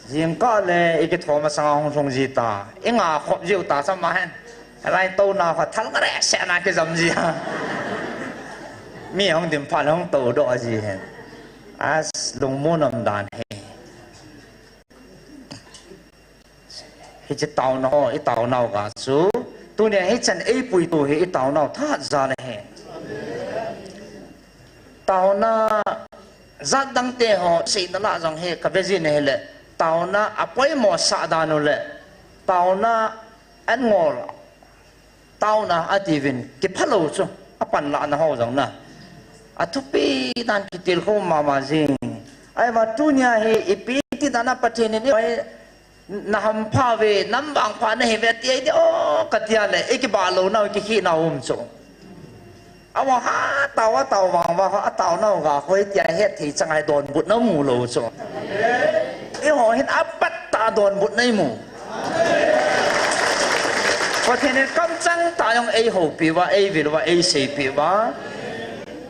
Jingkah le i kithom masanga hung lhung ji ta. I nga khop jiu ta sa ma hen. Lai to na kha thal nga re se na kijam ji ha. Mi hung dim pha hung to do ji hen. As lungmon um dan he. Hiche taona ho, i taonau ga chu. Tunia hichan ei puitu hi i taonau thahat jal ahi. Taona jat dangte ho seina lah jong hi ka vejin ahile. Taona a poimo sah dan u le. Taona an ngol. Taona atiuvin, kiphalou chu, apanlahna ho jong na. Athupi dan kitilkhou mama jing. Ahivang tunia hi, ipi ti dan a Pathen in, i, na hampha ve, na vangpha nahi ve, ti ai ti, o, katia le, i kibahlou nau, i kikhih nau um chu. Avang ha, tao, atao vang, vang, ataonau ga, hoi tia het thei chang ai donbutna mu lou chu. Eiho hin apat ta donbutna i mu. Pathen in kamchang tah jong ei houpi uva, ei vil uva, ei seipi uva.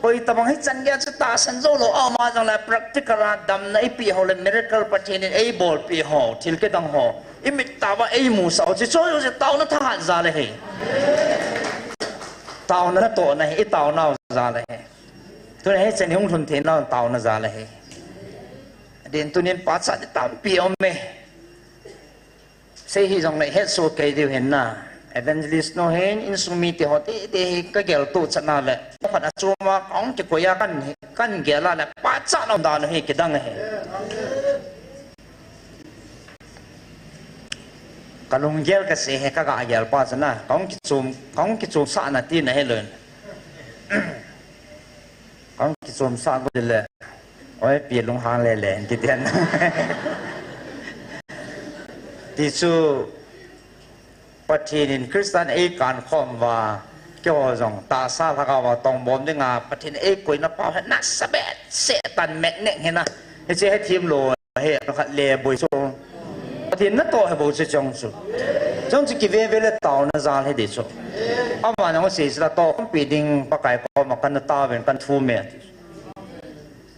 Koi tabang hichan gei chu tahsan jou lou, ama jong le practical a damna i pe ho le miracle Pathen in ei bolpi ho, thil kidang ho. I mit tah uva ei musah u chu, chu chu taona thahat jal ahi. Taona natohna hi, i taonau jal ahi. Tuna hichan i hung lhun theinau taona jal ahi. Din tunin pachat tampi um e. Sei hijong le hetsoh kei diu hin na. Evangelist nu hin, insung mite ho tete hi ka geltoh chatna le. Khat a chuma kahung kikoi a kan, kan gel a le pachat um dan u hi kidang ahi. Ka lunggel kasei hi ka ga gel pa chu na. Kahung kichom, kahung kichomsah na tina hilou. Kahung kichomsah go le. Oi, pi lunghang lele, ti den. Ti chu, Pathen in Christian ei kankhom uva, keiho jong, tahsa lhagao a tongbom dinga, Pathen ei koina pau hi nasabeh, Satan magnet hi na. Hiche hi thim lou, hi, khat le boi chu. Pathen natoh hi bou chu chong chu. Chong chu kive ve le taona jal hi di chu. Ama nang sei sila tohkhompi ding Pakai koma kana taovin kana thum e.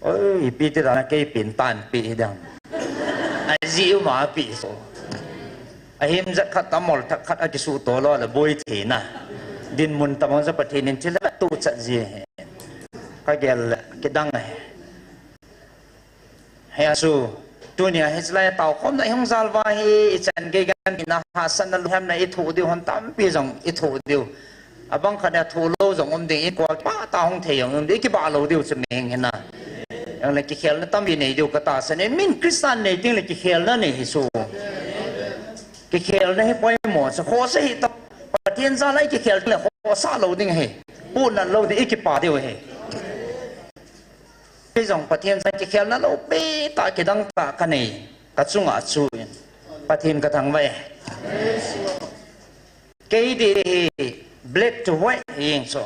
Oi, ipi ti dan a kei pin tanpi hi dang. Ajeh u ma pi so. Ahim jat khat, amol thak khat akisuhto lou le boi thei na. Dinmun tabang chu Pathen in thil a tuchat ji ahi. Ka gel kidang ahi. Hia chu, tunia hichelai taokhomna i hung jal uva hi, ichan gei ganhina, hahsatna, lunghetna i thoh diu hon tampi jong i thoh diu. Abang khat a thoh lou jong um ding, i kua pa ta hung thei jong um ding, i kibah lou diu chu mihing hi na. Jong le kikhelna tampi nei diu ka tahsan e, min Christian nei teng le kikhelna nei hi chu. Kikhelna hi poimo chu, khosa hi ta, Pathen jal a i kikhel le khosa lou ding hi. Punat lou ding, i kipa diu hi. Kei jong Pathen jal a kikhelna loupi tah kidang tah ka nei, ka chunga chu in. Pathen ka thangvah e. Kei di hi black to white hi jeng chu.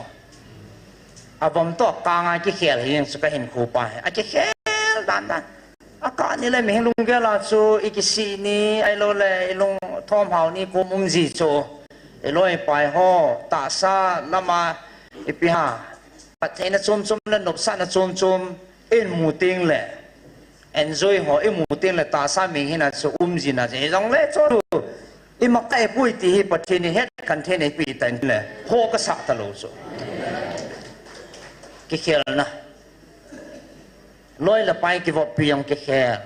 Avom toh kang a kikhel hi jeng chu ka hinkho pa hi. Akikhel dan dan. Akah ni le mihing lunggel a chu i kisih ni, ahilou le i lungthom hao ni kom um ji chu. I loi pai ho, tahsa lama ipi ha. Phattheina chom chom le nopsahna chom chom, i mu teng le, enjoy ho, i mu teng le tahsa mihing hina chu um jina chu. Hijong le chu, i makai pui ti hi Pathen in het khen thei nei pi tan le, ho ka sah ta lou chu. Kikhelna. Loi le pai kivoppi jong kikhel.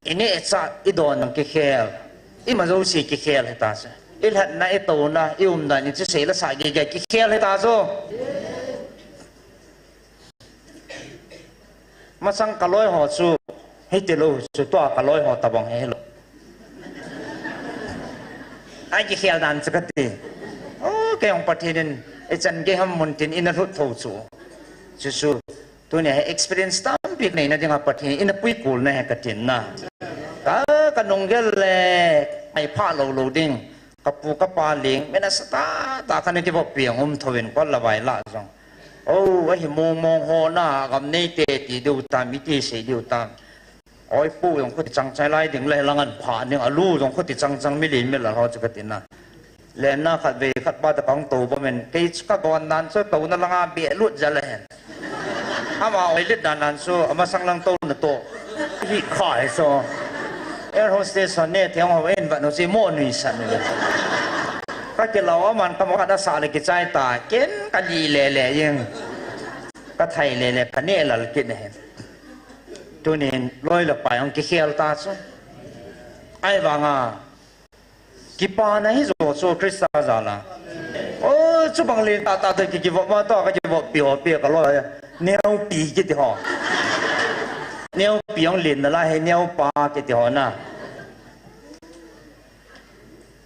I neh i chah, i don jong kikhel. Ima jouse kikhel hita chu. I lhatna, i touna, i umdan, i thusei la sah gei gei kikhel hita chu. Masang ka loi ho chu, hiti lou chu tua ka loi ho tabang hi lou. Ai kikhel dan chu kati. O, kei jong Pathen in, ichan gei ham mun tin ina lhut tho chu. Chu chu. Tunia hi experience tampi neina dinga Pathen in eina puikol na hi katin na. Ka, ka nunggel le, ai pha lou lou ding. kapu kapa leng, mina sata, ta khan kivop piang um thovin, kol la vai la jong. O, ahi mong mong ho na, gam nei te ti diu tam, iti sei diu tam. Oi pu jong khuti chang chang lai ding le lang an pha ning alu jong khuti chang chang mi lin mi la ho chu kati na. Lenna khat ve khat pa ta kang to ba men, kei chu ka gon nan chu to na langa be lut ja le hen. Ama oi lit dan nan chu, ama sang lang to na to. Hi kha he so. Air hostess ho ne theng ho en va no si mo nui san ni. Ka kilau aman ka mo ka da sa le kichai ta, ken ka li le le jeng. Ka thai le le pha ne lal kit ne hen. Tunin loi le pai hung kikhel ta chu. Ahivanga, kipana hi jo chu Krista jal a. O, chubang len tah tah te ki, kivop ma to, ka kivop pi ho pi ka loi. Neo pi kiti ho. Neo pi hung len na la he, neo pa kiti ho na.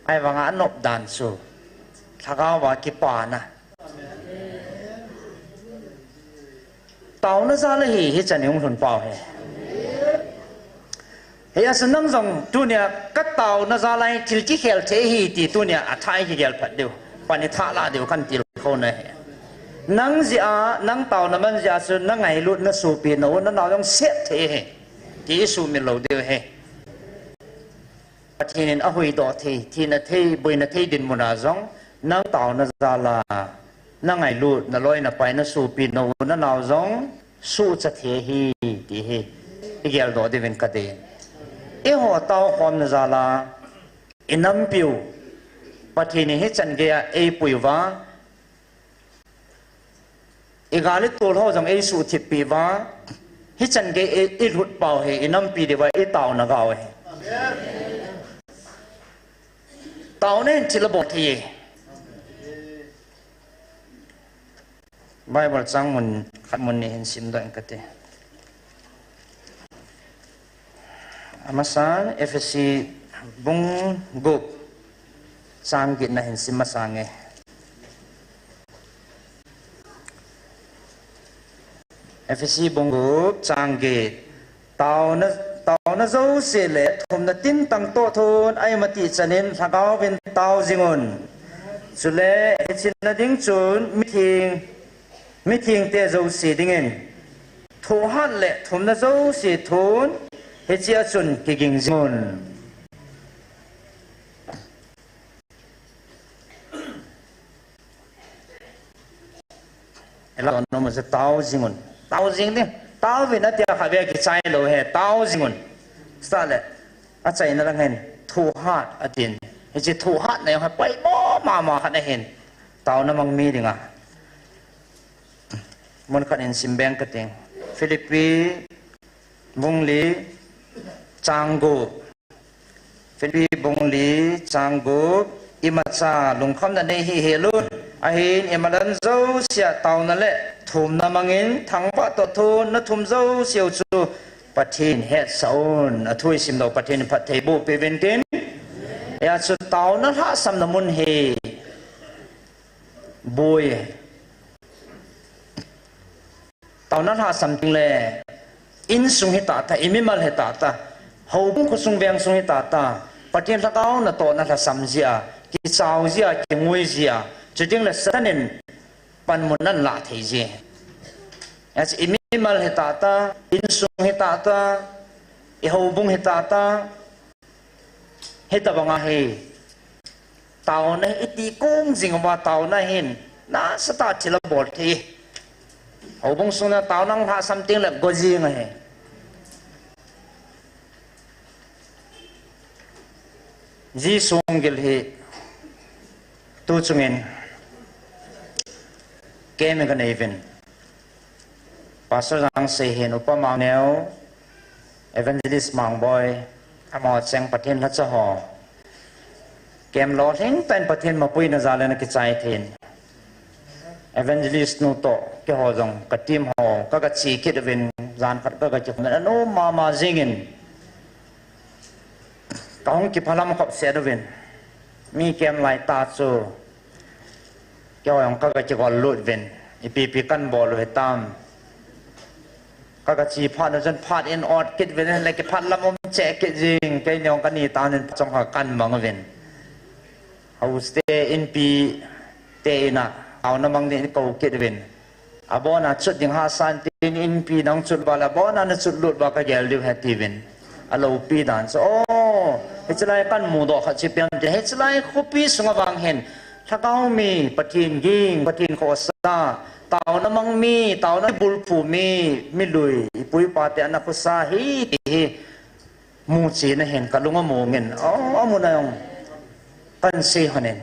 Ahivanga anop dan chu. Lhagao va kipana. Taona jal ahi, hichan hung lhun pau hi. Hijeh a chu nang jong tunia ka taona jal ahi, thil kikhel thei hi ti tunia athah kigel phat diu. Pan i thah la diu kan til kho na hi. Nang jeh a, nang taona man jeh a chu na ngailut na sopi na u na nao jong set thei hi. Ti i sumil lou diu hi. Pathen in ahuhdoh thei, thina thei, boina thei dinmun a jong, nang taona jal a, na ngailut, na loi, na pai, na sopi, na u, na nao jong, suhcha thei hi, ti hi, i geldoh diuvin ka dei. Eiho tao khomna jal a, i nampiu, Pathen in hichan gei a eipui uva, i gal i tol ho jong eisuhthip pi uva, hichan gei i, i lhut pau hi, i nampi diuva, i taona gau hi. Taona in thil abol thei e. Bible chang mun, khat mun ni hin simdoh ing kate. Amasan, Ephesi bung gup chang get na hin sim masang e. Ephesi bung gup chang get. Taona, taona jouse le thumna tintang toh thun, aima ti chanin Lhagao vin tao jing un. Chule, hiche na ding chun, mitheng, mithengte jouse dingin, thohhat le thumna jouse thun, hiche a chun kiging jing un. Ela no mo se tao jing un. Tao jing ding. Tao vin atia kha ve kichai lou he. Tao jing un. Sa le. Achaina lang hin. Thohhat atin. Hiche thohhat na jong hi poimo mama khat ahin. Taona mang mi dinga. Mun khat in sim beng kate. Philippi bung li chang gup. Philippi bung li chang gup, imacha lungkhamna nei hih hel un. Ahin imacha jousea taona le thumna mangin thangvah toh thun na thum jouseu chu Pathen hetsah un. Athu i simdoh Pathen in phatthei boh peh uvin tin. Hijeh chun taona lhahsamna mun hi boi. Taona lhahsam teng le, insung hi tah tah, i mimal hi tah tah, houbung khosung vengsung hi tah tah, Pathen lhagao natohna lhasam jeh a, kichao jeh a, kingui jeh a, chuteng le Satan in panmun ahin lah thei ji. Hijeh chun i mimal hi tah tah, insung hi tah tah, i houbung hi tah tah, hitobang ahi. Taona hi iti kong jing uva taona hin nasatah a thil abol thei. Houbung sunga taona lhahsam teng le go jing ahi. Jesu gil hi tu chungin kei mi ka nei uvin. Pastor Jangsei hin, Upa Mangneo, Evangelist Mangboi, amaho cheng Pathen lhacha ho. Kem lolhing tah in Pathen mapuina jal in akichai thei in. Evangelist nu toh, keiho jong, ka team ho, ka, ka che kit uvin, jan khat ka, ka kikhom in, anom mama jing in. Ka hung kiphalam khop set uvin. Mi kem lai tah chu. Keiho jong ka, ka kigol lut uvin. Ipi pi kan bol u hitam. Ka, ka che phat u chun phat in ot kit uvin le kiphat lam um cheh kit jing. Kei jong ka ni tah in phat chom khat kan mang uvin. House te inpi te ina, taona mang ding in kou kit uvin. Abona chut ding hahsa in tin inpi nang chut uva le, abona na chut lut uva ka gel diu ahi atiuvin. Aloupi dan chu, oh, hiche lai kahin mudoh khat chu ipi ham itile, hiche lai khopi sunga vang hin, lhagao mi, Pathen ging, Pathen khohsa, taona mang mi, taona bulphu mi, milui, ipu ipa te ana khohsa ahi ti hi, muchen ahin kalung among in, oh, amun a jong kahin sei lhonin.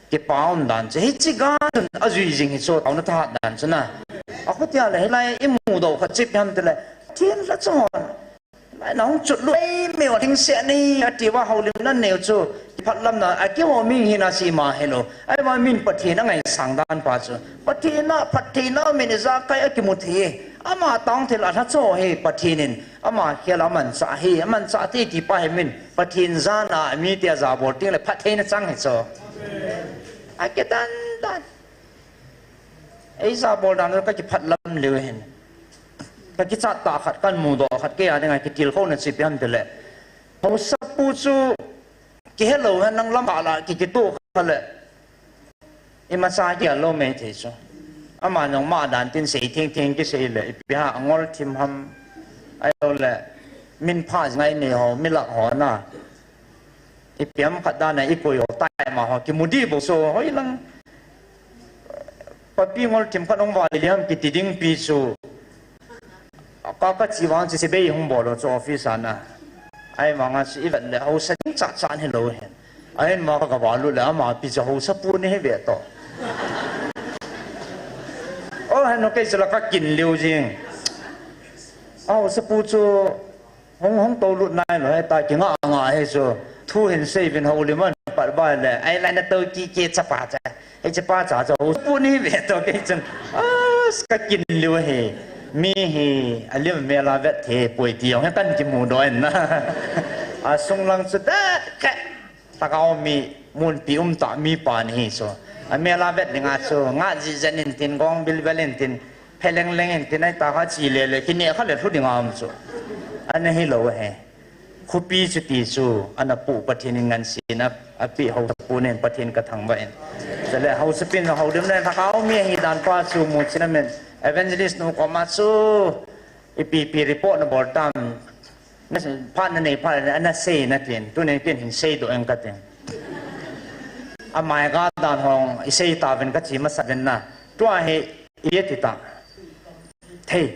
Kipa um dan chu, hiche ga chun ajui jing hi chu, taona thahat dan chu na. Akhutia le, hilai imudoh khat chu ipi ham itile, Pathen lhacha hon, nahung chut lut, eimeu a lhingset nei, atiuva houlimna neu chu, kiphatlamna, akihou mi hina sema hilou. Ahivang min Pathen angaisang dan pa chu, Pathen a phattheina min ijakai akimu thei e. Ama tong thil alhacha ho hi Pathen in ama khel a amanchah ahi, amanchah thei ti pa hi min Pathen jana mite ajabol tengle phattheina chang hi chu. Akidan dan. Eijabol dan u kakiphatlam leu hin, kakichat tah khat, kahin mudoh khat, kei a dinga kitilkhouna chu ipi ham itile, haosapu chu kihelou hen, nang lamkah la ki, kitoh kha le, imacha kigel lou mei thei chu. Ama jong ma dan tin sei thengtheng kisei le, ipi ham, angol thim ham, ahiloule min phah jing a inei ho, milak ho na, ipi ham khat dan a ikoi ho, tai ma ho kimu ding bou chu, hoilang papi ngol thim khat hung vale ham kiti ding pi chu. Ka, kache vang chu Sibai hung bol u chu office a na. Ahivanga chu ivet le haosa ding chacha hilou hen. Ahin ma kagavalut le ama pi chu haosapu nahi ve toh. O henu, kei chu la kakin leu jing. Haosapu chu hung, hung toulut nailou hita, kingah ngah hi chu. Thu hin seiyuvin, houlim ahin pat uva le, ahile natou kiki chapa cha, hichepa cha chu haosapu nahi ve toh, kei chun, ah, kakin leu hi. Mi hi alim mel a vet thei poi ti jong hi kahin kimudoh in na. Asunglang chu det khe, lhagao mi, munpi umtah mipa nahi chu. Amel a vet dinga chu ngah jijat intin, gong bilbel intin, phe lengleng intin, ahitah kha che lele, kineh kha le lhu dinga um chu. Ana hilou ahi. Khopi chuti chu ana poh, Pathen in ngansena apeh haosapu nen, Pathen kathangvah in. Chule haosapin houlimna, lhagao mi ahidan pa chu muchen amen. Evangelist nu koma chu ipi ipi report nabol tam, phat nanei phat le ana sei in atin, tunin ken hin seidoh inge katin. Amai ga dan hung isei tauvin kache masat uvin na. Tua hi ipi ati ta, thei,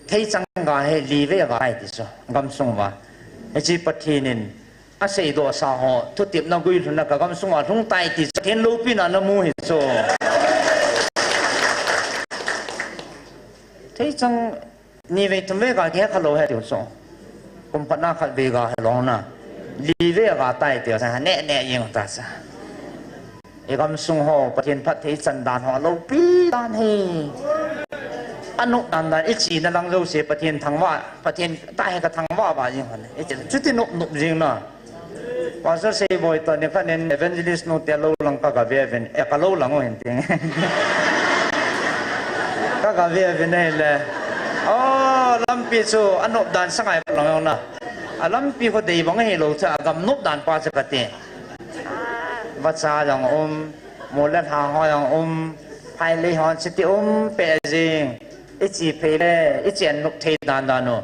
theichang ga hi livei aga tai ti chu, gamsung uva. Hiche Pathen in aseidohsa ho thutepna guilhunna kagamsung uva lhung tai ti chu, Pathen loupina namu hi chu. Theichang nivei thumvei ga kihekha lou ahi tiu chu. Kum khat na khatvei ga hilou na, livei aga tai tiu chu, neh neh jeng ta chu. Igamsung ho, Pathen phatthei ichan dan ho aloupi dan hi. Anop dan dan, ichena lang jouse Pathen thangvah, Pathen tah hi kathangvah vah jeng hon. Iche, chuti nop nop jeng na. Pastor Seiboi toh nikhat in evangelist nute lou lang kagave uvin, eh, kalou lang u hin ting. Kagave uvin ahile, o, lampi chu anop dan sangai lang jong na. Alampi khu dei bang ahilou chu, agam nop dan pa chu kati. Vacha jong um, mol le lhang ho jong um, phailei ho chuti um peh jeng. Iche phei le ichen nop thei dan dan u.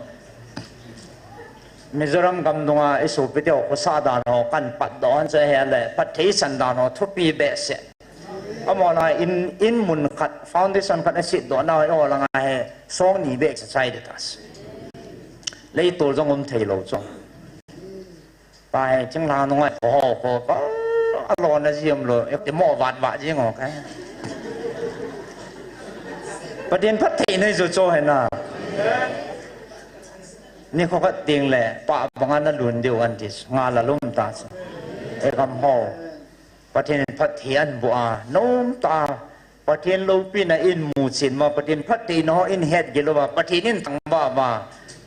Mizoram gam dunga isopite ho khosah dan ho kahin patdoh hon chu ahile, phatthei ichan dan ho thupi behseh. Amahon in, in mun khat, foundation khat asitdoh nau, eiho langa hi song ni beh chu chai ding ta chu. Leitol jong um theilou chu. Tua hi thinglhang nunga kho ho kho, alona jeng lou, imoh vat vat jeng ho kha. Pathen phatthei nahi chu chu hi na. Nikho khat tengle pah banga nalun diu ahi ti chu, ngal a lum ta chu. Igam ho, Pathen in phatthei ahin boh a, nomtah a Pathen loupina in muchen uva, Pathen phattheina ho in hetgil uva, Pathen in thangvah uva,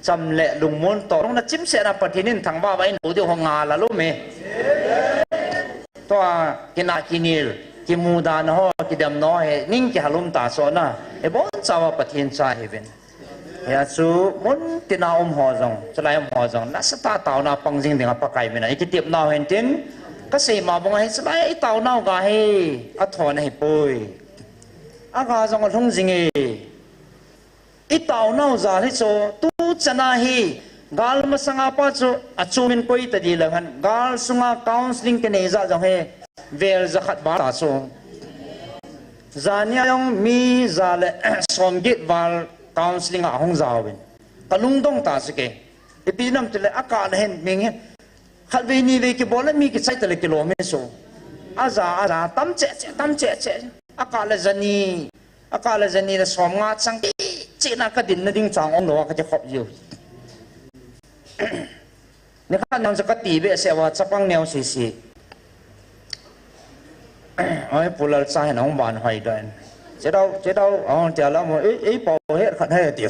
cham le lungmon toh lungna chimsetna Pathen in thangvah uva in lou diu ho ngal a lum e. Tua kinah kinel, kimudan ho, kidemna ho hi ning kihal um ta chu na. Ibonchauva Pathen cha ihiuvin. Hia chu muntina um ho jong, chulai um ho jong, nasatah a taona pang jing dinga Pakai mina ikitepnau hen tin, Kasei ma banga hi, chulai i taonau ga hi, athon ahipoi. Aga jong alhung jing e. I taonau jal hi chu, tu chana hi, gal masanga pa chu, achumin koi ta di lou hen, gal sunga counseling kinei ja jong hi, vel jakhat val ta chu. Jania jong mi ja le, somget val counseling a hung jaovin. Kalungdong ta chu kei. Ipi nam tile, akah le hin, ming hin. Khatvei nivei kibol le mi kichai tale kilom e chu. Aja, aja, tam cheh cheh, tam cheh cheh. Akah le jani. Akah le jani le somnga chang cheh cheh na kadinna ding chang umlou a kakikhop jiu. Nikhat nang chu kati behseh uva chapang neo sisi. Oi, Pu Lalcha hin ahung van hoi doh in. Chedau, chedau, ahung tia la mo, ei, ei pau het khat he ti.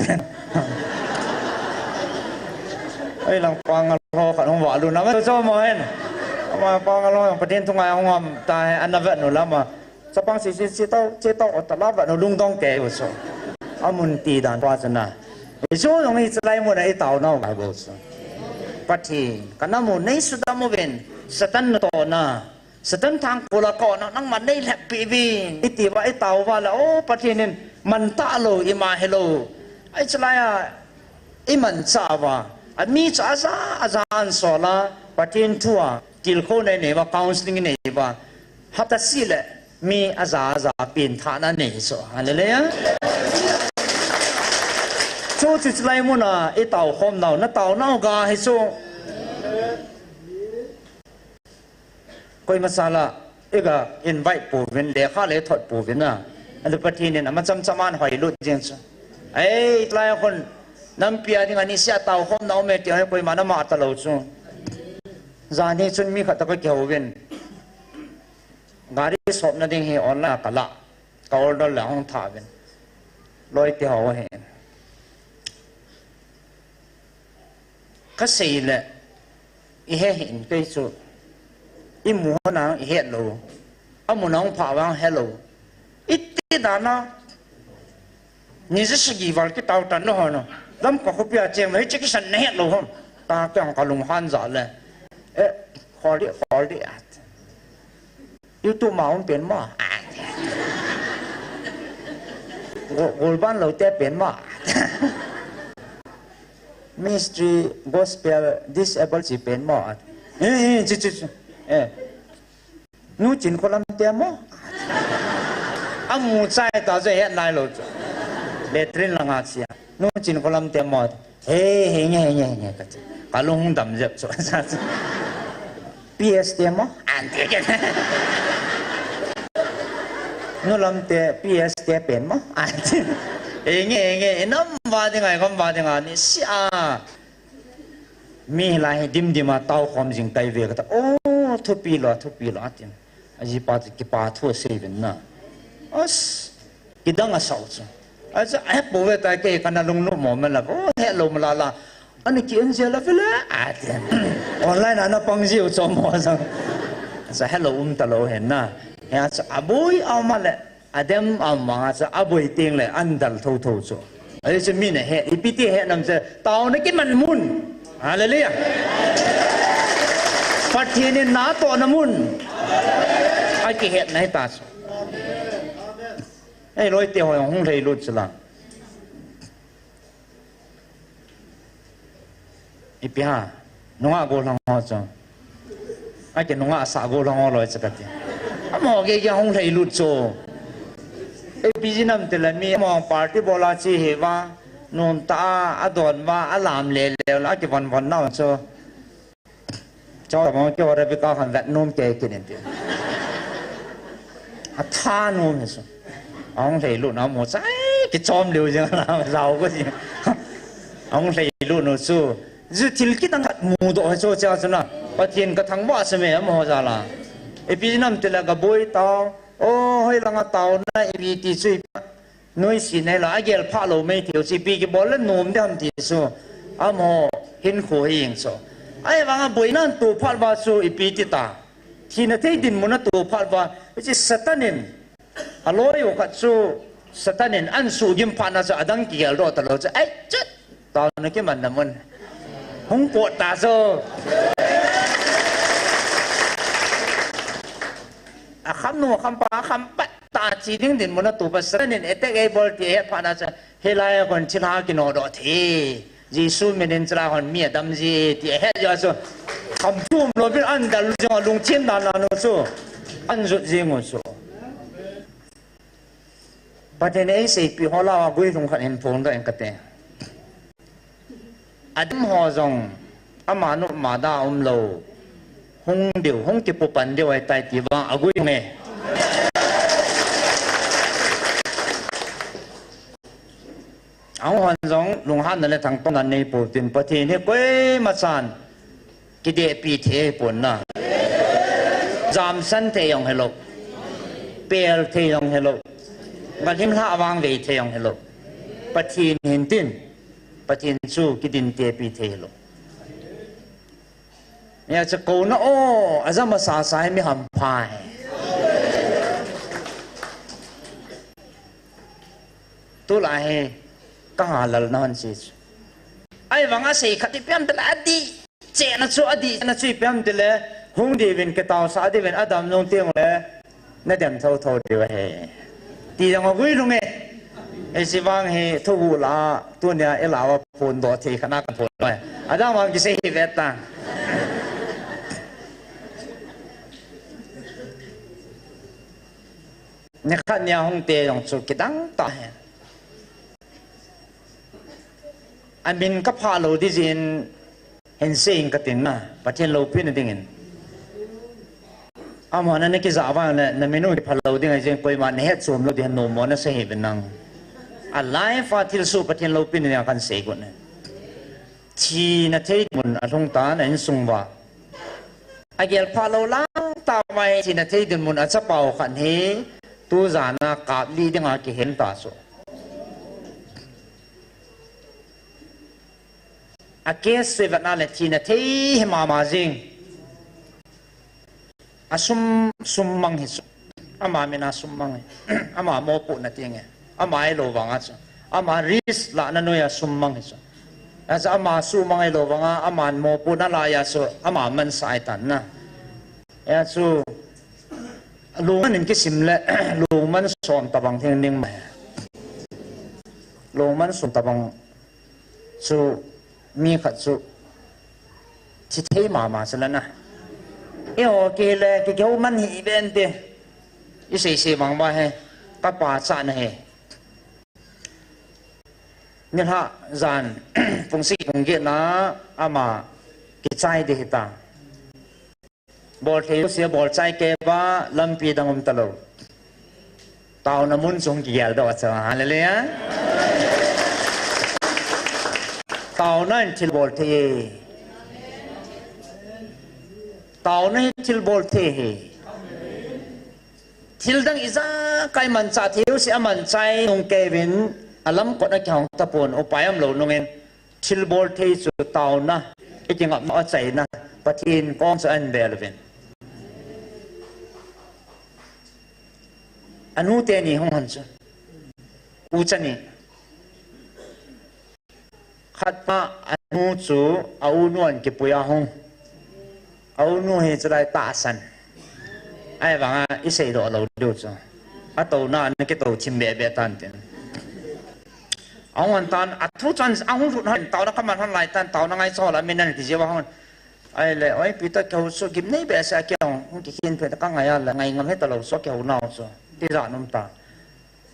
Ei lang pangal ho khat hung va lu na ma cho mo hen. Ama pangal ho Pathen thu ngai hung am ta he, ana vet nu la ma. Chapang sisi, chetau, chetau, o ta la vet nu lungdong kei u so. Amun ti dan pa chana. Ei chu jong hi chulai muna i taonau ga bou chu. Pathen, kana mu nei sudam uvin, Satan natohna. Satan thangkol a kona nangman nei lheppi uvin, iti uva i tao uva le, o, Pathen in man talou, ima hilou. Ahi chulai a, i manchah uva. A mi chu aja, aja ahin sol a, Pathen thu a, tilkhouna inei uva, counseling inei uva. Hapta seh le, mi aja, aja, pengthahna nei chu. Hallelujah. Chu, chu, chulai muna, i taokhom nau, na taonau ga hi chu. Koima sala, i ga invite pouvin, lekha le thot pouvin a. Adu Pathen in ama cham cham ahin hoilut jing chu. Ei, tlai khun, nampi a dinga niseh a taokhomna um e ti, koima na mah talou chu. Jan hi chun mi khat toh ka kihouvin. Gari sopna ding hi online a ka la. Ka order le hung tha uvin. Loi te ho hi. Ka sei le, i he hih in kei chu, i mu hon a i het lou, a mun a hung phah vang he lou, i ti dan a, ni ja sagi val kitao tan lou hon, lam ka khopi a cheng le, hiche kisan na het lou hon, ta keng ka lunghan ja le, eh, khol di, khol di at. YouTube ma um pen mo. Go-, golban lou te pen mo. Ministry, gospel, disable chi pen mo. Eh, eh, chi, chi, chi. Eh. Nu chin kholam te mo. Amu chai ta je het nai lou chu. Latrine langa chia. Nu chin kholam te mo. He, he nge, he nge, he nge, ka ti. Ka lung dam jep chu. P S te mo? An ti ke. Nu lam te, P S te pen mo? An ti. He nge, he nge, inam va ding ai, kam va ding a, niseh a. Mi lai hi dim dim a, tao khom jing tai ve ka ta. Oh, thupi lou, thupi lou, a tin. Ajipa chu kipa thu asei uvin na. As, kidang asah u chu. Achu, ahe pou ve tai kei kana lunglut mo mela. O, helou mala la. Ana ki en jia la vele. Ati. Online ana pang jiu chu mo sang. Achu, helou um talou hen na. He achu, aboi ama le. Adem ama achu, aboi teng le, andal thotho chu. Ahi chu mi na he, ipi ti he nam chu, taona kiman mun. Hallelujah. Pathen in natohna mun. Akihetna hita chu. Ei, loi te ho hung lhailut chu la. Ipi ha, nungah gollhang ho chu. Aki nungah sah gollhang ho loi chu kati. Amaho geiya hung lhailut chu. Ipi jeh ham itile mi amaho party bol a che hi uva, nom tah a, adon uva, alam lele uva, akivon von nau chu. Chomkhat keiho Rebecca khan vet nom kei kit in ti. Atha nom hi chu. Ahung lhailut na mu chai, kichom lheh jing la, jao ko jing. Ahung lhailut nu chu. Chu thil kidang khat mudoh hi chu, chea chu na. Pathen ka thangvah chu me, amaho jal a. Ipi jeh ham itile ka boi tao. O, hoilanga taona ipi ti chu. Noise nei la, agel phah lou mai thei u chu, ipi kibol le nom ding ham ti chu. Amaho hinkho hi jeng chu. Ahivanga boina atoh phat uva chu ipi ti ta. Thina thei dinmun atoh phat uva, hiche Satan in, aloi u khat chu, Satan in ahin suhgim phat na chu, adang kigeldoh talou chu. Ai, chut! Taona kimanna mun. Hung pot ta chu. Akham nu, akham pa, akham pat ta chi ding dinmun a tu pa Satan in attack eibol ti ahet phat na chu, hilai a kon thilha kinodoh thei. Jesu min in chulai hon mi adam ji ti ahet jo chu. Kham chum lou bin an dal jing a lungthim dan dan u chu. An jut jing u chu. Pathen in eiseipeh ho lah a guilhung khat hin phongdoh ing kate. Adam ho jong ama nu ama da umlou. Hung diu, hung kipu pan diu ahitai ti vang agui nge. Ahung hon jong lunghanna le thangtonna nei pou tin Pathen hi koima chan kidehpi thei pon na. Jamsan thei jong hilou. Pel thei jong hilou. Ngalim lha vang vei thei jong hilou. Pathen hin tin. Pathen chu kidin tepi thei hilou. Nia chu kouna o, ajam asasa hi mi hampha hi. Tulai hi, kaha lalna hon si chu. Ahivang a sei khat ipi ham tile adih. Chehna chu adih, chehna chu ipi ham tile, hung diuvin kitaosah diuvin adam jong teng le, nadem thotho diu ahi. Ti jong agui lhung e. Hiche vang hi thuguh lah a, tunia ilah uva phondoh thei khat na kaphon uve. Adang vang kisei hi ve ta. Nikhat nia hung te jong chu kidang tah hi. Amin kaphah lou ding jeh in hin sei ing katin na, Pathen loupina dingin. Amahon ana kijah vang le, namin u kipha lou ding ahi jeh in koima nahet chom lou ding ahi, nommo nasei hih uvin lang. A life a thilsoh Pathen loupina dinga kahin sei got ahi. Thina thei mun alhung tan a insung uva. Agel phah lou lang tah uva hi thina thei dinmun a chapau khat hi tujan a kap li dinga kihen ta chu. A case chu ivet na le thina thei hi mama jing. A sum, sum mang hi chu. Ama min a sum mang hi. Ama mopohna ti nge. Ama ahilou vang a chu. Ama risk lahna noiya sum mang hi chu. Achu ama sum mang ahilou vang a, aman mopohna laiya chu, ama mansa ahi tan na. Hia chu, lungman in kisim le, lungman som tabang theng ding mai. Lungman som tabang chu, mi khat chu, thi thei mama chu la na. Eiho kile, ki kihou man hih ven te. I sei sei vang uva hi, ka pachatna hi. Nilhah jan, pung sagi pung get na, ama kichai ding hita. Bol thei jouse bol chai kei uva, lampi dang um talou. Taona mun chu hung kigel doh a chu, hallelujah. Taona in thil bol thei e. Taona in thil bol thei e. Thil dang ijakai manchah thei jouse amanchai nung kei uvin, alamkot a kihong tapon, upai umlou nungin, thil bol thei chu taona, i kingapna achaina, Pathen koma chu ahin bel uvin. Anu teni hung hon chu. Ucha ni. Khat pa anu chu a unu ahin kipui a hung. A unu hi chulai tahsan. Ahivanga i seidoh lou diu chu. A touna ana kitou thim beh beh tan tin. Ahung hon tan, athu chan ahung lut hon, taona kaman hon lai tan, taona ngai chol a min ana kijih uva hon. Ahile, oi, Peter, kihou chu gimnei behseh a kihou, hung kikhen phet ka ngai a le, ngai ngam hita lou chu kihou nau chu. Tijat um ta.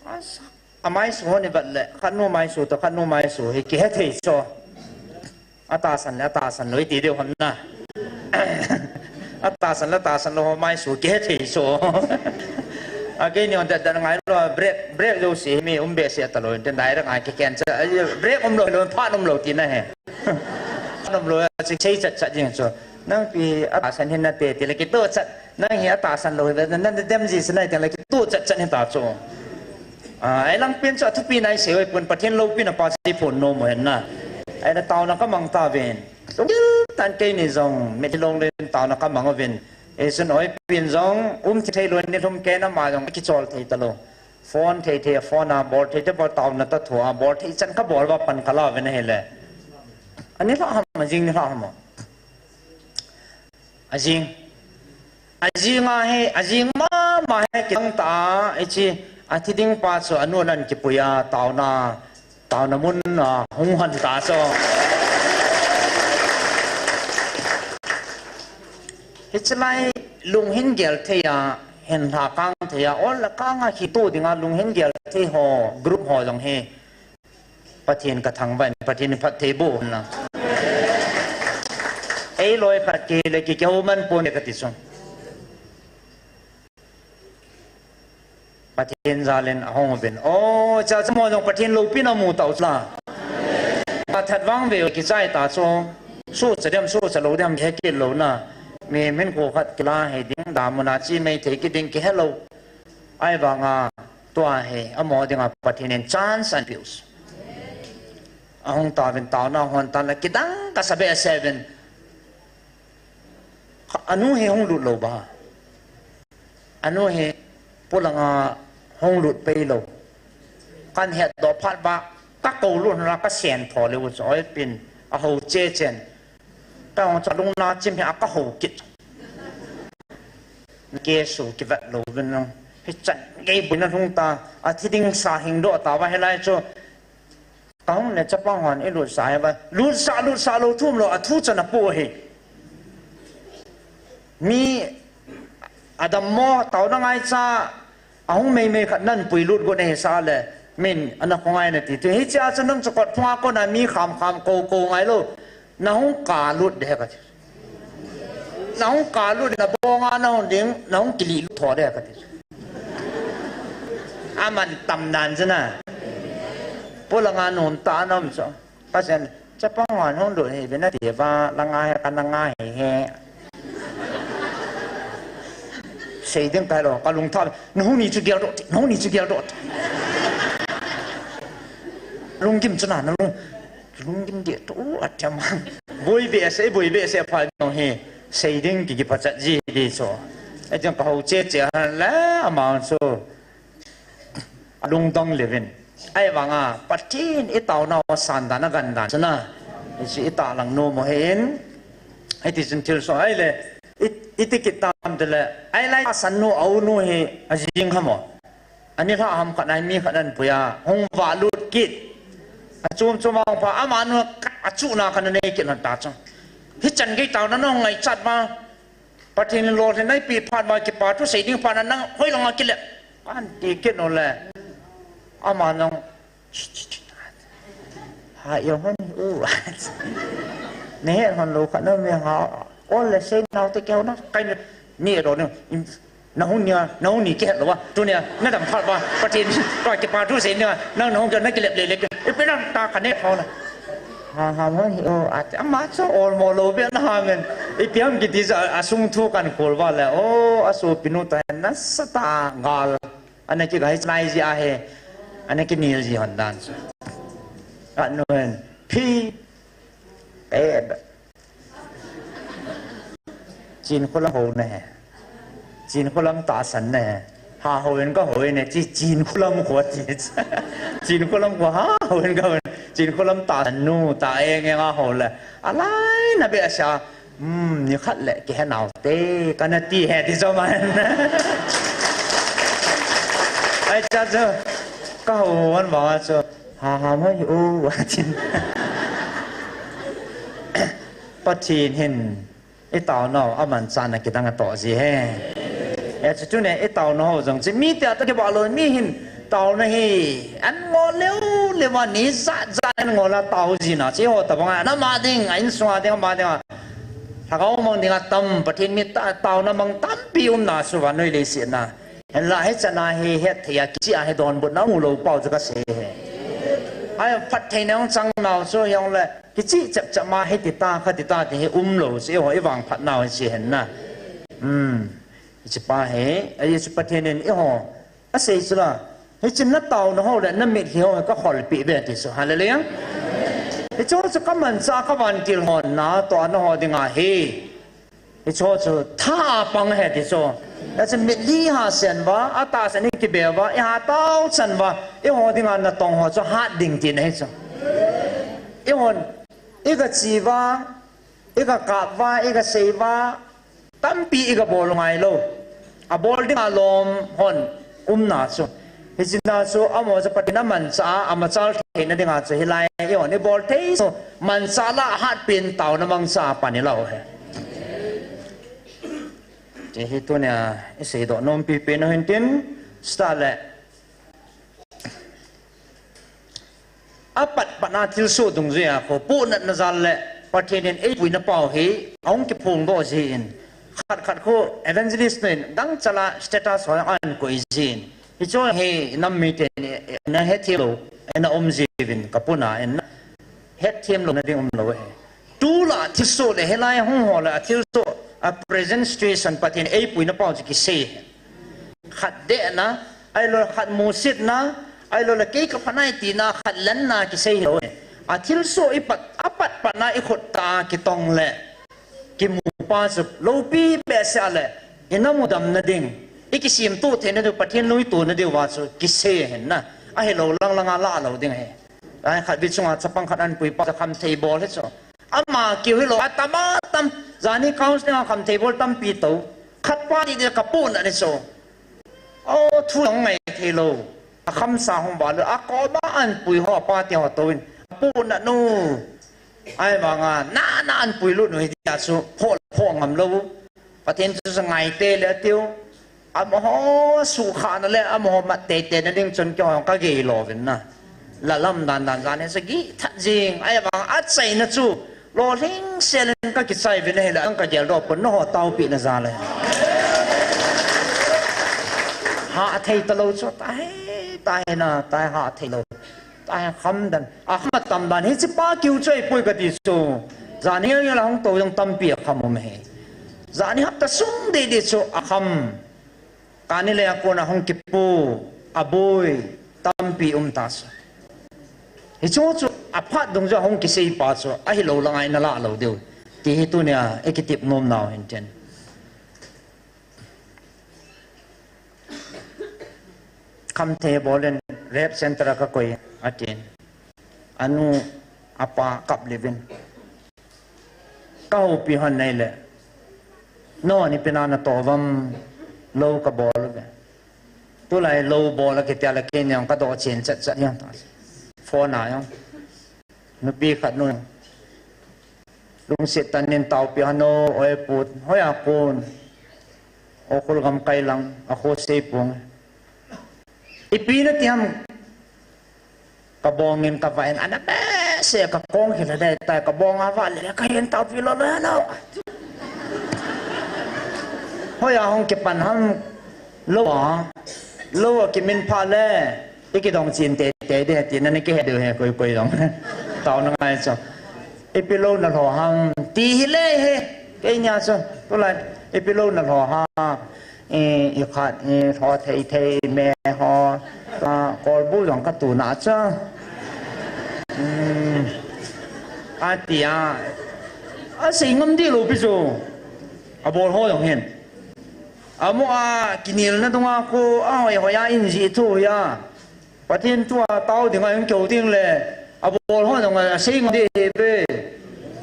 Asa, amaisu hon ivet le, khat nu maisu toh, khat nu maisu hi kihe thei chu. Atahsan le, atahsan lou iti diu ham na. Atahsan le, tahsan lou ho maisu kihe thei chu. A keini hon det det ngai lou, break, break jouse hi mi um behseh talou, tin direct ngai kikhen chu, break umlou, lou, phat umlou tina hi. Phat umlou, chu sei chat chat jing chu. Nang pi atahsan hi nate, tile kitoh chat. Nang hi atahsan lou hi, na, na dem ji sina hi, tile kitoh chat chat hita chu. A, ahi lang pen chu athupi na i sei uve pon Pathen loupina pa chu i phon nom u ahi na. Ahile taona ka mang tauvin. Lungil tan keini jong, mitlhi long len taona ka mang uvin. Eisun oi pin jong, um thei lou in nilhum kei na ma jong, kichol thei talou. Phone thei thei a phone a, bol thei thei bol taona ta thu a, bol thei chan ka bol uva pan ka la uvin ahile. Ani lha ham, ajing ni lha ham. Ajing. Ajing ahi, ajing ma, he kidang ta, hiche, athi ding pa chu anu nan kipui a, taona, taona mun a, hung hon ta chu. Hiche lai lunghin gel thei a, hin lha kang thei a, ol la kang a khi tu ding a lunghin gel thei ho, group ho jong hi. Pathen ka thangvah in, Pathen in phatthei boh hen lang. Ei loi khat kile ki keu man pon e kati chu. Pathen jal in ahung uvin. O, cha cha mo jong Pathen loupina mu tau chu la. Athat vang ve kichai ta chu. Suhcha dem, suhcha lou dem, he kit lou na. Mi min ko khat kila he ding, damuna chi mei thei kit ding kihe lou. Ahivanga, tua hi, amaho dinga Pathen in chance ahin peh u. Ahung tauvin taona hon tan la kidang kasa behseh uvin. Anu hi hung lut lou ba. Anu hi polanga hung lut pei lou. Kahin hetdoh phat ba, ka kou lut la ka sen tho leu chu oi pin, ahou che chen. Ka hung chu lungna chim hi a ka hou kit. Kesu kivet lou vin lang. Hichan gei buina lhung ta. Athi ding sa hing doh ta va hilai chu. Ka hung le chapang hon i lut sa hi va. Lut sa, lut sa lou thum lou a thu chan a pu hi. Mi adam mo tau na ngai cha. Ahung mei mei khat nan pui lut got nei sa le, min, ana khongai nati. Tu hiche a chu nang chu kot phunga kona mi kham kham kou kou ngai lou. Na hung ka lut de kati. Na hung ka lut na bonga na hung ding, na hung kili lut tho de kati. Aman tam nan chu na. Polanga nom ta nom chu. Ka sen, chapang hon hung lut hi, vin ati va, langa he, ka langa hi he. Sei ding kai lou, ka lung thah, na hung ni chu gel doh, na hung ni chu gel doh. Lung gim chu na, na lung, lung gim de to, u, ati ama. Boi behseh, boi behseh pha no hi, sei ding ki ki pachat ji di so. Ai jong ka hou che che han la, ama so. Alungdong levin. Ahivanga, Pathen i taona u san dan a gan dan chuna. Hiche i tahlang nom u hin. Hiti chun thilsoh ahile. I, iti kit tam tile. Ahilai a san nu, a u nu hi, ajing ham o. Ani lha ham khat nai mi khat nan pui a. Hung va lut kit. Achom chom a hung pha, ama nu ka, achu na khat nei kit lhon ta chu. Hichan gei taona nong ngaichat ma. Pathen in lolhin eipeh phat ma kipa thu sei ding phat na nang hoilanga kile. Kan ti kit u le. Ama nang. Ha, i hon u. Nei het hon lou khat na mi ha. Ol le sei nau te keu na. Kai ni, ni do ni. Na hung nia, na hung ni kihet lou va. Tunia, na dam phat va. Pathen, tua kipa thu sei nia. Nang na hung kia na kilep le le. Ipi na ta kane phau na. Ha, ha, mo hi, o, ati, ama chu ol mo lou be na ha men. Ipi ham kiti chu, asung thu kan khol va le. O, asopi nu ta nasatah a gal. Ana kigai lai ji a he. Ana kinil ji hon dan chu. Anu hen. Phi. Eh, Chin kholam ho ne. Chin kholam tahsan ne. Ha ho en ka ho ne. Chi Chin kholam kho chi. Chin kholam kho ha ho en ka ho. Chin kholam tahsan nu ta eng eng a ho le. Alai na be sa. Hmm, ni khat le kihe nau te. Kana ti he ti cho ma. Ai cha cho. Ka ho an ba cho. Ha ha mo hi u. Chin. Pathen hin i taona u aman chan a kidang a toh ji he. E chu tuni i taona ho jong chu mi tia toh kibah lou mi hin taona hi an ngol leu leu a ni jat jat an ngol a tao ji na chi ho tabang a na ma ding a insung a ding a ma ding a. Lhagao mang ding a tam Pathen mi ta taona mang tampi um na chu vannoi leiset na. Hinla hichan a hi het thei a kicheh a hi donbutna mu lou pau chu ka sei hi. Ai phattheina hung chang nau chu jong le kicheh chep chep ma hiti ta khati ta ti hi um lou chu eiho i vangphat nau hi chu hin na. Um. Hiche pa hi, ai chu Pathen in eiho asei chu la. Hiche na taona ho le na mitlhi ho hi ka kholpeh be ti chu. Hallelujah. Hiche ho chu ka manchah ka vantil hon na toh a na ho ding ahi. Hiche ho chu tha a pang ahi ti chu. Hiche mitlhi ha sen uva, atahsan in kibe uva, i ha tao chan uva, eiho dinga natong ho chu hat ding tina ahi chu. Eihon, i ga che uva, i ga kap uva, i ga sei uva, tampi i ga bol ngai lou. Abol dinga lom hon umna chu. Hichea chu amaho chu Pathen in amanchah a, amachal theina dinga chu hilai eihon ibol thei chu manchah lah a hatpen taona mangcha a pan ilah u ahi. Hiche hi tunia iseidoh nom pipen u hintin, start le. Apat patna thilsoh dungjuia khu pohnatna jal le Pathen in eipuina pau hi ahung kiphongdoh jin, khat khat khu evangelist nu in gangchal a status ho ahin koi jin, hichu hi nam miten ina hethem lou ina um jiuvin, kapuna ina hethem louna ding umlou ahi. Tulai thilsoh le hilai hung ho le athilsoh, a present situation, Pathen eipuina pau chu kisei ahi. Khat dehna, ahilou le khat musitna, ahilou le kei kapha nai tina, khat lenna kisei hilou ahi. Athilsoh ipat, apat patna ikhut tah a kitong le kimupa chu loupi behseh le, ina mudamna ding, ikisemtoh theina diu, Pathen nuitona diuva chu kisei ahin na. Ahilou lang langa lah lou ding ahi. Ai, khatvei chunga chapang khat ahin puipa chu khamthei bol hi chu. Ama kiu hilou, atam atam. Jani counselling a khamthei bol tampi tou. Khatpa ti ding kapohnat ni chu. O, thu jong ngai theilou. Akhamsa hung val u, akoma ahin pui ho, apa te ho touvin. Apohnat nu. Ahivanga, nana ahin puilut nu hitia chu, phoh, phoh ngam lou. Pathen chu sa ngaite le atiu. Amaho suhkhahna le amaho mat teitei na ding chun keiho kagei louvin na. Lalam dan dan jani sa gih that jing. Ahivang achaina chu lolhing selin kakichai uvin ahile, ang kageldoh pon, nangho taopehna jal ahi. Hahthei talou chu, tai, tai na, tai hahthei lou. Tai kham dan. Akham atam dan. Hiche pa kiu chu ahipoi kati chu. Jani ngel ngel a hung tou jong tampi akham um ahi. Jani hapta sung deh deh chu akham. Kani le akon a hung kipu, aboi, tampi um ta chu. Hichu chu aphat dungjuia hung kisei pa chu, ahilou langa ina lah lou diu. Ti hi tunia, ikitep nom nau hintin. Khamthei bol in rehab center a kakoi, atin. Anu, apa kap levin. Kahoupi hon ahile. Nangho ipi na natoh uvam, lou kabol uve. Tulai lou bol a kitia le keini jong kadoh chen chat chat jeng ta. Phone a jong. Nupi khat nu. Lungset tah in taopi hon o, oi pu, hoiya kon. Ukhrul gamkai lang, akho sei ponge. Ipi nati ham. Kabong in kavah in, ana behseh, kakong khel le tai, kabong avah le, kahin taopi lou lou hon o. Hoiya hung kipan ham, lou a, lou a kimin phat le, ikidong chen teitei ding, tina nakihe diu ahi, koi koi jong. Taona ngai chu. Ipi lou nalho ham, ti hile hi, keinia chu, tulai, ipi lou nalho ham. I, ikhat, ilho thei thei me ho, ka, kolbu jong katuna chu. Hmm. Atia. Asei ngam deh lou pi chu. Abol ho jong hin. Amu a, kinelna dunga khu, ahoi hoiya in jih thu hoiya. Pathen thu a tao dinga hung kihou ding le, abol ho jong asei ngam deh hi ve.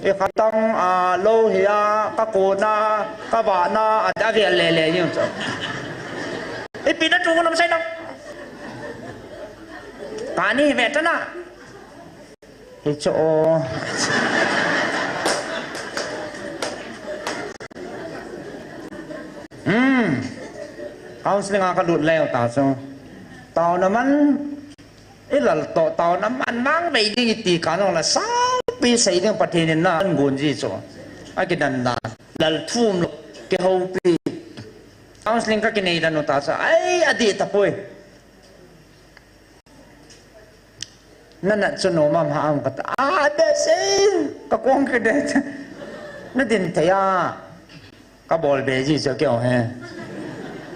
Ikhatang, a, lou hi a, kakona, kavahna, a, avel le le jeng chu. Ipi na thu nam sei nam. Kani hi ve tana. Hichu o. Hmm. Counseling a kalut leu ta chu. Taona man. Ilal toh taona man mang vei ding iti kanong la saupi sei ding Pathen in na angun ji chu. Akidan dan. Lal thum lou kihoupi. Counseling kakinei dan u ta chu. Ai, adih tapoi. Nanat chu nom am ham kata. A, behseh. Kakong kide. Nadin thei a. Kabol be ji chu keiho hi.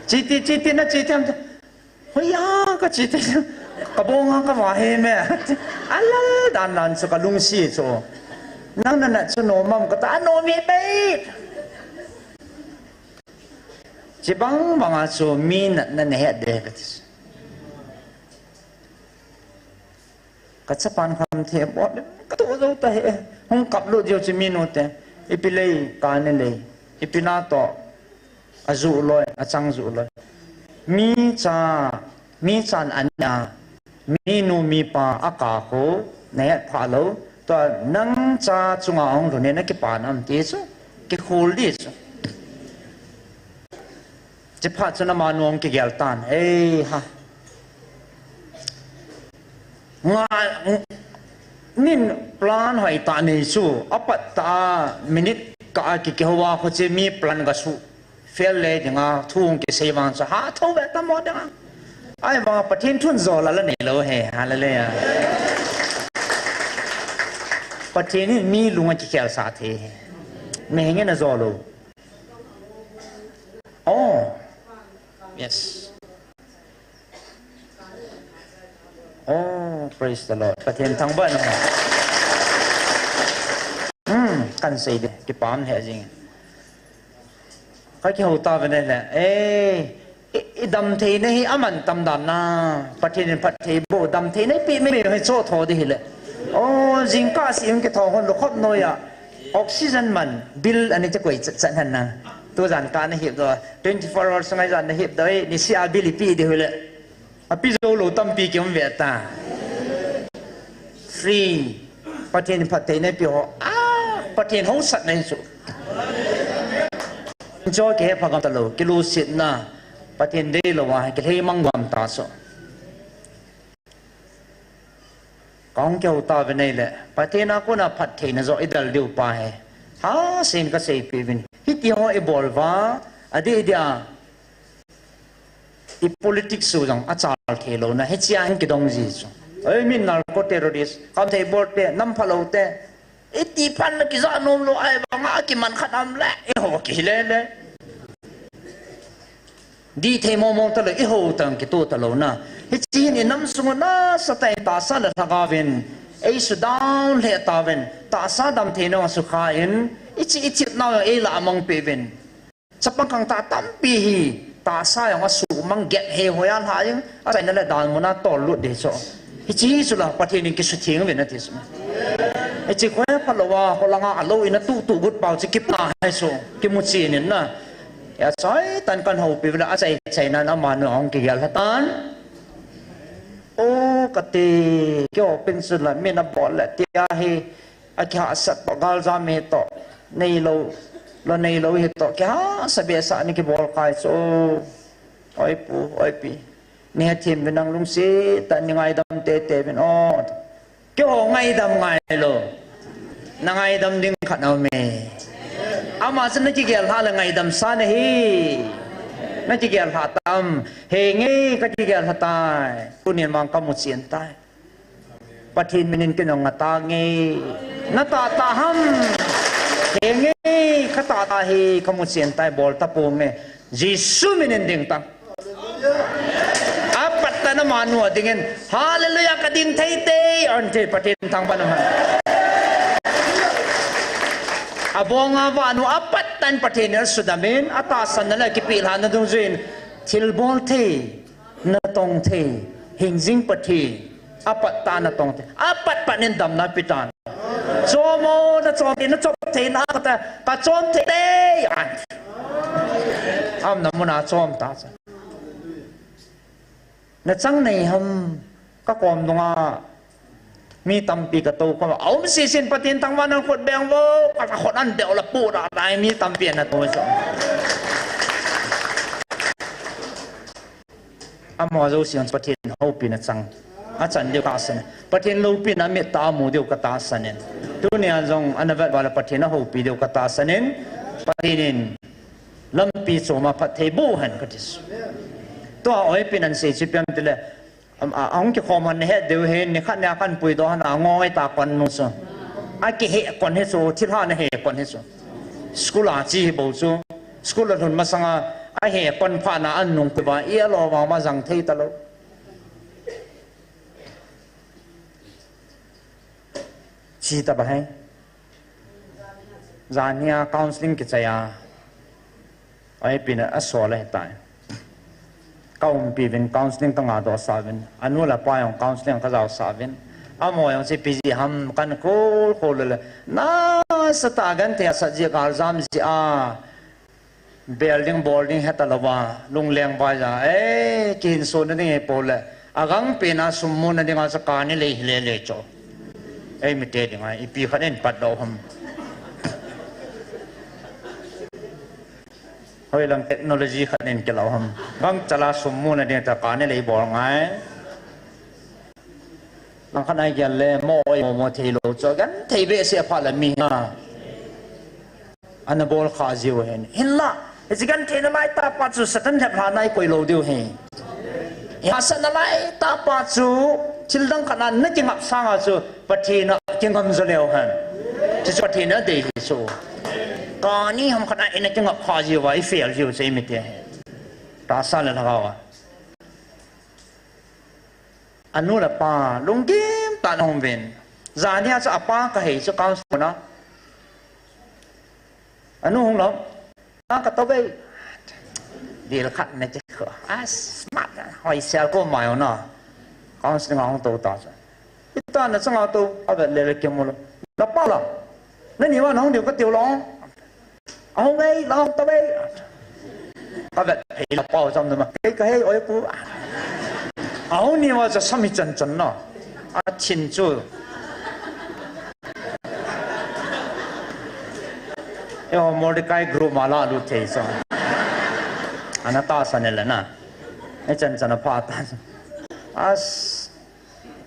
Chiti, chiti, nachi them. Hoiya, kachi te. Kabong a kavah hi me. Alal dan dan chu kalungset chu. Nang nanat chu nom am kata, anom hi be. Chibang banga chu mi natna nahet deh kati. Kachapan khamthei bol, katoh jou ta hi. Hung kap lut jou chu minu te. Ipi lei, kani lei. Ipi natoh. Ajuh loi, achang juh loi. Mi cha, mi chan an a, mi nu mi pa a ka ko, na het pha lo. Tua nang cha chunga ong lu ne na kipan am ti chu, kikhul di chu. Chiphat chu na ma nu ong kigel tan. Ei ha. Nga, min plan hoi ta nei chu, apat ta minute ka a ki, kihou a khu che mi plan ka su. Fail le dinga thu ong kisei vang chu, ha tho ve ta mo dinga. Ai vang Pathen thun jo la la nei lo he, hallelujah. Pathen in mi lunga kikhel sa thei he. Mi henge na jo lo. Oh. Yes. Oh, praise the Lord. Pathen thangvah in. Hmm, kan sei de, kipah e jing. Ka kihou ta ve ne le. Eh, i, i dam thei na hi aman tam dan na. Pathen in phatthei boh, dam thei na i pi me me hi cho tho de hi le. Oh, jingkah si ong kithou hon lo khop noi a. Oxygen man, bill ani che koi chat chat han na. Tu jan ka na hip do. Twenty four hours ngai jan na hip do, eh, ni si a bill i pi de hi le. Api jou lou tampi ki um ve ta. Free. Pathen phatthei na pi ho. Ah, Pathen hausatna hi chu. Cho ke he phagam ta lou, kilusitna. Pathen dei lou a, kilhei mang gam ta chu. Kong keu ta ve nei le. Pathen a kona phattheina jo i dal diu pa he. Ha, sen ka sei pi vin. Hiti ho i bol va, a di dia. I politics su jong a chal thei lou na, hichia hin kidong ji chu. Ei, min narco terrorist, kam thei bol te, nam phalou te, i ti pan na kija nom lou, ai vang a kiman khat am le, i ho ki le le. Di thei mo mo ta lou, i ho tang kitu ta lou na. Hichi hin i nam sung na sa tai ta sa la thagavin, ei su down le ta vin, ta sa dam thei no su kha in, i chi i chit na ei la amang pe vin. Chapang kang ta tampi hi, tahsa jong a sumang get he hoi a lha jing, a chaina le dan muna tol lut di chu. Hichi hi chu la Pathen in kisutheng uvin ati chu. Hichi khoi phalou a, kholanga alou in a tu tu gut pau chu kipna hai chu, kimu chin in na. A chai tan kan houpi uvin a chai chaina na manu hong kigel hatan. O kati, kio pin chu la min a bol le tia hi, a kihahsat toh, galjam hi toh, neilou, la neilou hi toh, kihahsa behseh ni kibol kai chu. Oi pu, oi pi. Ni ha thim ve nang lungset tah in ni ngaidam tete vin o. Keiho ngaidam ngai lou. Na ngaidam ding khat na um e. Ama chu na kigel lha le ngaidam sa na hi. Na kigel lha tam. Henge ka kigel lha tai. Tunin mang ka mu chin tai. Pathen minin kei nong na tah nge. Na tah tah ham. Henge, ka tah tah hi, ka mu chin tai bol ta ponge. Jesu minin ding tang. Apat tah na manu a dingin, hallelujah, ka ding thei te, ante Pathen thangvah in um hen. Abonga vanu apat tah in Pathen in asudam in, atahsan na le kipeh lhah na dungjuiyin, thilbol thei. Natong thei, hingjing Pathen, apat tah natong thei, apat pat in damna pe tan. Chom o, na chom thei, na chom thei na kata, ka chom thei te, an. Am na muna chom ta cha. Na chang nei ham, ka kom dunga, Mi tampi ka tou koma, aum sisin Pathen thangvah in khut beng vo, ka khut an deu la pu da dai mi tampi na tou chu. Amaho jouse Pathen houpina chang. Achan diu ka tahsan. Pathen loupina amit a amu diu ka tahsan in. Tunia jong ana vet uva le Pathen ahoupi diu ka tahsan in. Pathen in lampi chom a phatthei boh hen ka ti chu. Tua oipin an sei chu ipi ham tile. Am, a, ahung kikhom hon nahet diu hin, nikhat nia kan puidoh hon a ngoi ta kon nu chu. Akihei kon hi chu, thilha nahe kon hi chu. School a che hi bou chu. School a lhun masanga, ahe kon phat na an nung pui uva, i alo vang ma jang thei talou. Che ta ba hai. Jan hia counseling kichai a. Oipin asol ahitai. Ka umpi uvin counseling ka ngadoh sah uvin. Anu le apa jong counseling ka jaosah uvin. Amaho jong chu ipi jeh ham kan khol khol le le. Nasatah a genthei asat jeh a galjam jeh a. Bel ding bol ding heta louva, lungleng vai ja, eh, kihinso na ding hi pole. Agang pena sum muna dinga chu kani lei hi lele chu. Ei mite dinga, ipi khat in pat lou ham. Hoilang technology khat in kilou ham. Bang chala sum muna ding ta kani lei bol ngai. Langkhat nai gel le, mo oi mo mo thei lou chu, gan thei behseh pha la mi ha. Ana bol kha jiu hen. Hinla, hiche gan theina lai tah pa chu Satan lhep lha nai koi lou diu hi. Hahsatna lai tah pa chu, thil dang khat na na kingap sanga chu, Pathen a kingam jo leu hen. Chu chu Pathen a dei hi chu. Kani ham khat na ina kingap kha jiu va, i fail jiu chu i mite hi. Tahsa le lhagao a. Anu le apa, lunggim tah in ahung uvin. Jani a chu apa kahei chu council a. Anu hung lou. A ka tou ve. Dil khat na che ko. A smart na. Hoi sial ko mai na. Council nga hung tou ta chu. Ita na changa tou, avet le le kimu lou. Na pa la. Nani va na hung diu ka tiu lou. Ahung ei, lau ta ve. Ka vet, hei la pau cham na ma. Kei ka hei oi pu. Ahung ni ma cha sami chan chan na. A chin chu. Eo Mordecai group ma la lu thei so. Ana ta sa ne la na. E chan chan a pha ta. As,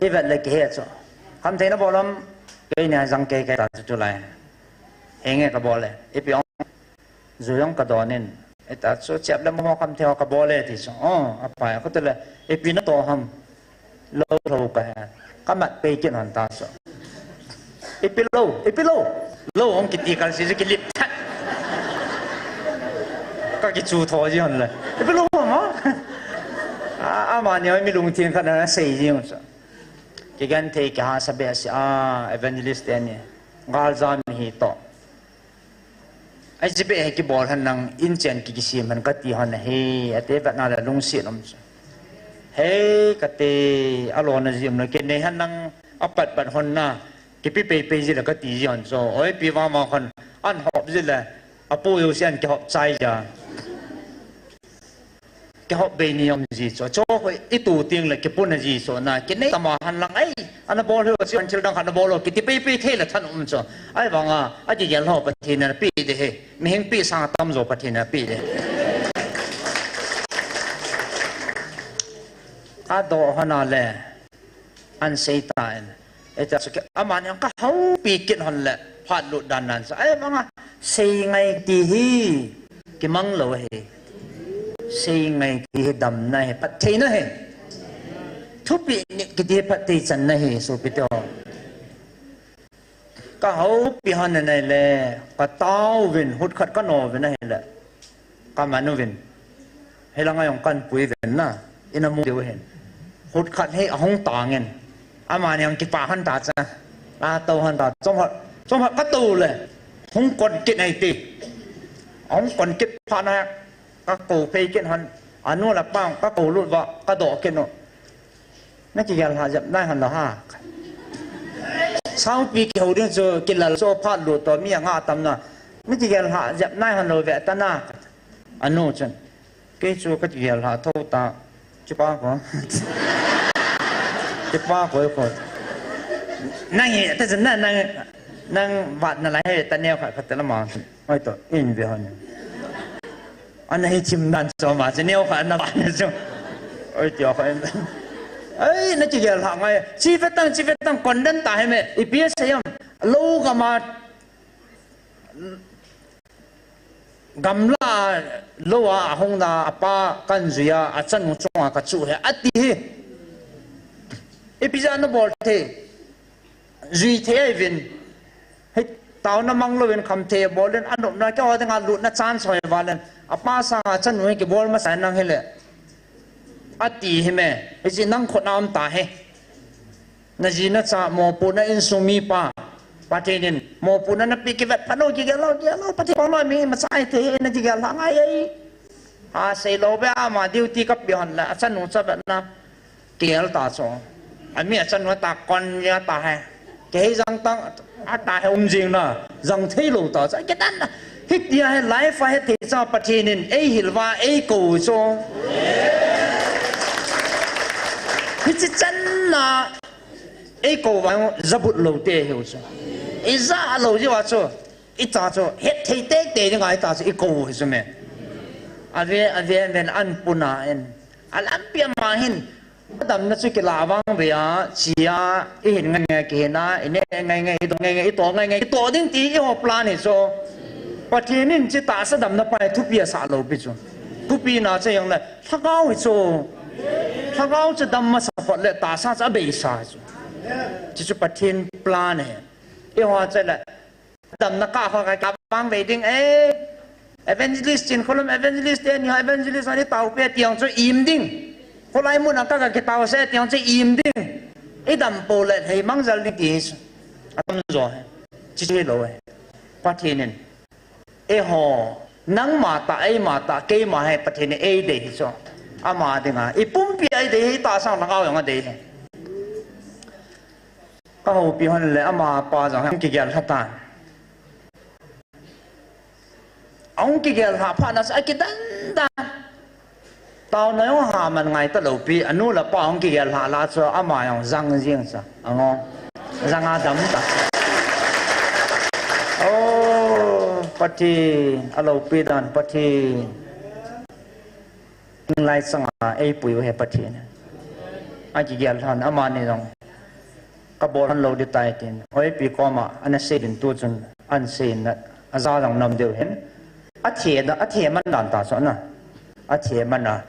i vet le ke he chu. Kam thei na bolam. Kei ni a jang kei kei ta chu tu lai. Henge ka bol e. Ipi ong. Zu jong ka don in. Ita chu chep le mo kam thei ka bol e ti chu. Oh, apa ya. Ko tu le. Ipi na to ham. Lou lou ka he. Ka mat pe kin hon ta chu. Ipi lou, ipi lou. Lou ong kiti kal si ki lip that. Ka ki chu tho ji hon le. Ipi lou ham. A, ama ni mi lung thim khat na sei ji hon chu. Kigen thei kihahsa behseh a, evangelist te ni. Gal jam hi to. Ai, hiche beh hi kibol hen lang, inchen ki, kisem hen kati hon ahi, ati vet na le lungset um chu. Hei, kati, alona ji um le, kinei hen lang, apat pat hon na, kipi pei pei ji le kati ji hon chu. Oi, pi va ma hon, an hop ji le, apu jouse an kihop chai ja. Kihop bei ni um ji chu. Chu khu i tu teng le kipun a ji chu na. Kinei tama hen lang ai. Ana bol hi chu an thil dang khat na bol lo. Kiti pei pei thei le than um chu. Ai vang a, a kigel ho Pathen in ape de hi. Mihing pi sang a tam jo Pathen in ape de. Ka do hon a le. An sei ta in. Eta chu ki, amani ka houpi kit hon le, phat lut dan nan sa. Ai, manga, sei ngai ti hi, kimang lou hi. Sei ngai ti hi damna hi, phattheina hi. Thupi ni kiti hi phatthei channa hi, sopi te ho. Ka houpi hon a nai le, ka tao vin, hut khat ka no vin ahi le. Ka man uvin. Hei langa jong kan pui uvin na. Ina mu diu hin. Hut khat hi ahung tang in. Amani jong kipa hon ta cha. A to hon ta. Chom hot. Chom hot ka to le. Hung kon kit nai ti. Ahung kon kit phat na. Ka ko phei kit hon. Anu le apa ka ko lut uva. Ka do kit u. Na kigel lha jep nai hon lou ha. Saupi kihou ding chu kilal chu phat lut to mi anga tam na. Na kigel lha jep nai hon lou ve ta na. Anu chun. Kei chu ka kigel lha tho ta. Chupa ko. Chupa ko ko. Nang hi, ta chun na, nang, nang vat na la he ta neo kha, kha ta la ma. Oi to, in ve hon. Ana hi chim dan chu ma, chu neo kha na ba na chu. Oi, tio kha. Ai, na kigel lha ngai. Chi ve tang, chi ve tang, kon den ta he me. I pi sa yam. Lo ga ma. Gamla lo a, ahung na, apa kan jui a, achanu chunga ka chu he. Ati hi. I pi ja na bol the. Jui thei ai vin. Hei, taona mang louvin kham thei bol in, anopna keiho dinga lutna chance hoi val in. Apa sanga chanu hi kibol masa nang hi le. Ati hi me. Hichi nang khut na um ta hi. Na ji na cha mopohna insung mipa. Pathen in mopohna na pe kivet phat lou kigel lou, kigel lou, Pathen pang lou mi masa ai thei na kigel lha ngai ai. A sei lou be ama duty ka pe hon la, achanu cha be na. Kel ta chu. Ami achanu ta kon ya ta he. Kei jang tang a ta he um jing na. Jang thei lou ta chu. Ke dan na. Hitia hi life a hethei cha Pathen in eihil uva eikou chu. Hichi channa eikou uva jabut lou te hiu chu. Ija lou jiu a chu. Icha chu hethei tekte dinga ita chu ikou hi chu me. Ave, ave, ave an puna en. Alampi ama hin. Damna chu kila vang ve a, chia, ihin ngai ngai kihin a, ine ngai ngai, ito ngai ngai, ito ngai ngai, ito ding ti iho plan hi chu. Pathen in chi tahsa damna pa hi thupi asah lou pi chu. Thupi na chu jong le, lhagao hi chu. Lhagao chu dam masa phot le tahsa chu abeisa hi chu. Chi chu Pathen plan hi. Iho chu le, damna ka ho ka ka vang ve ding e. Evangelist Chinkholom, evangelist te ni ho, evangelist ani tao pe tiang chu im ding. Kholai mun a ka ka kitao se tiang chu im ding. Idam pou le hei mang jal ding ti hi chu. Atam jo he. Chi chu hilou he. Pathen in. Eiho. Nangma tah, eima tah, keima he Pathen in eidei hi chu. Ama dinga. Ipumpi eidei hi tahsa lhagao jong adei hi. Ka houpi hon le ama pa jong ahung kigel lha tan. Ahung kigel lha phat na chu akidan dan. Taona jong ha man ngai talou pi, anu le apa ahung kigel lha la chu ama jong jang jing chu. Ango. Jang a dam ta. Oh, Pathen, aloupi dan Pathen. Inglai changa eipui u he Pathen. Akigel lhan amani jong. Kabol lhan lou ding tai tin. Oipi koma, ana sei din tu chun, an sei na, aja jong nom deu hin. Athe da, athe man dan ta chu na. Athe man a,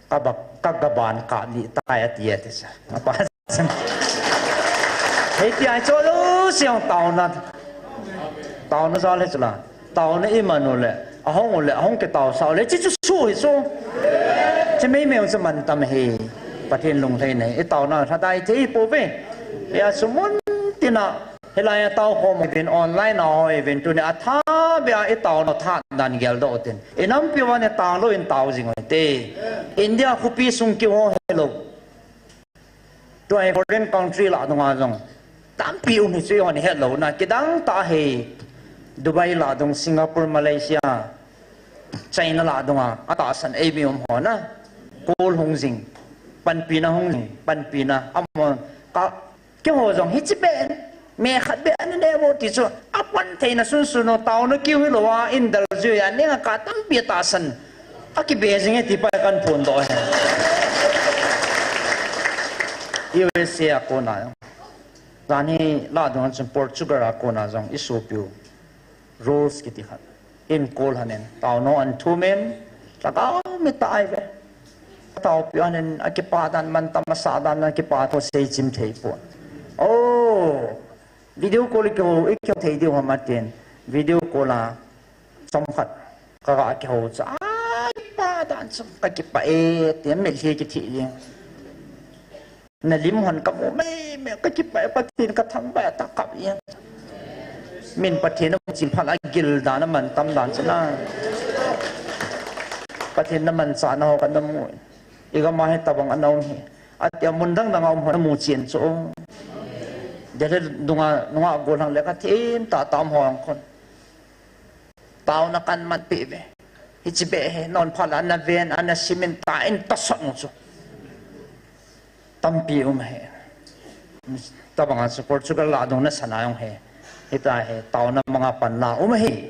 ka ba, ka gaban kap ding tai ati ati sa. Apa Hei ti ai cho lo siang taona. Taona jal he chula. Taona iman u le. Ahung u le, ahung kitao sao le. Chi chu su hi chu. Chi mei mei chu man tam hi. Pathen lunglhai nei. Itaona lhadai thei pou ve. Ya chu mun tina. Hilai a tao khom uvin online a hoi uvin tuni a tha bia itaona tha dan gel doh tin. Inampi uva ne tang lou in tao jing u hite. India khopi sung kiho helou. Tua hi foreign country lah dunga jong tampi um hi chu, eiho hi het lou na, kidang tah hi Dubai lah dung, Singapore, Malaysia, China lah dunga atahsan eimi um ho na, kol hung jing, panpina hung jing, panpina amaho ka, keiho jong hichi beh Me khat beh ana ne vo ti chu, apan theina sunsun u, taona kiu hilou a, indal jui a, ning a ka tampi tahsan. Akibe jing e ti pa kan phondoh e. U S A a kona jong. Jan hi lah dung chun Portugal a kona jong isopiu. Rose kiti khat. Eihin call lhonin, taona ahin thum in, lhagao mi tah ahi ve. Taopi lhonin, akipah dan mantam, asah dan, akipah thu seichim thei pon. Oh, video call ikihou, ikihou thei diu ham atin. Video call a, chomkhat, kaga kihou chu, ai, kipah dan chu, kakipah e, tin mitlhi kithi jeng. Nalim hon kamu mai mai, kakipah e, Pathen kathangvah e, ati kap e. Min Pathen amu chin phat a gil dan, amantam dan chu na. Pathen namanchahna ho kana mu. Igam a hi tabang ana um hi. Atia mun dang dang a um ho namu chen chu. Delhi dunga, nunga gollhang le kathim tah tah um ho ang khun. Taona kaman peh ve. Hichi beh hi, non phat la, ana ven, ana simin ta in tasot nu chu. Tampi um ahi. Tabang a chu Portugal lah dung nasan a jong hi. Hita hi, taona manga pan la um ahi.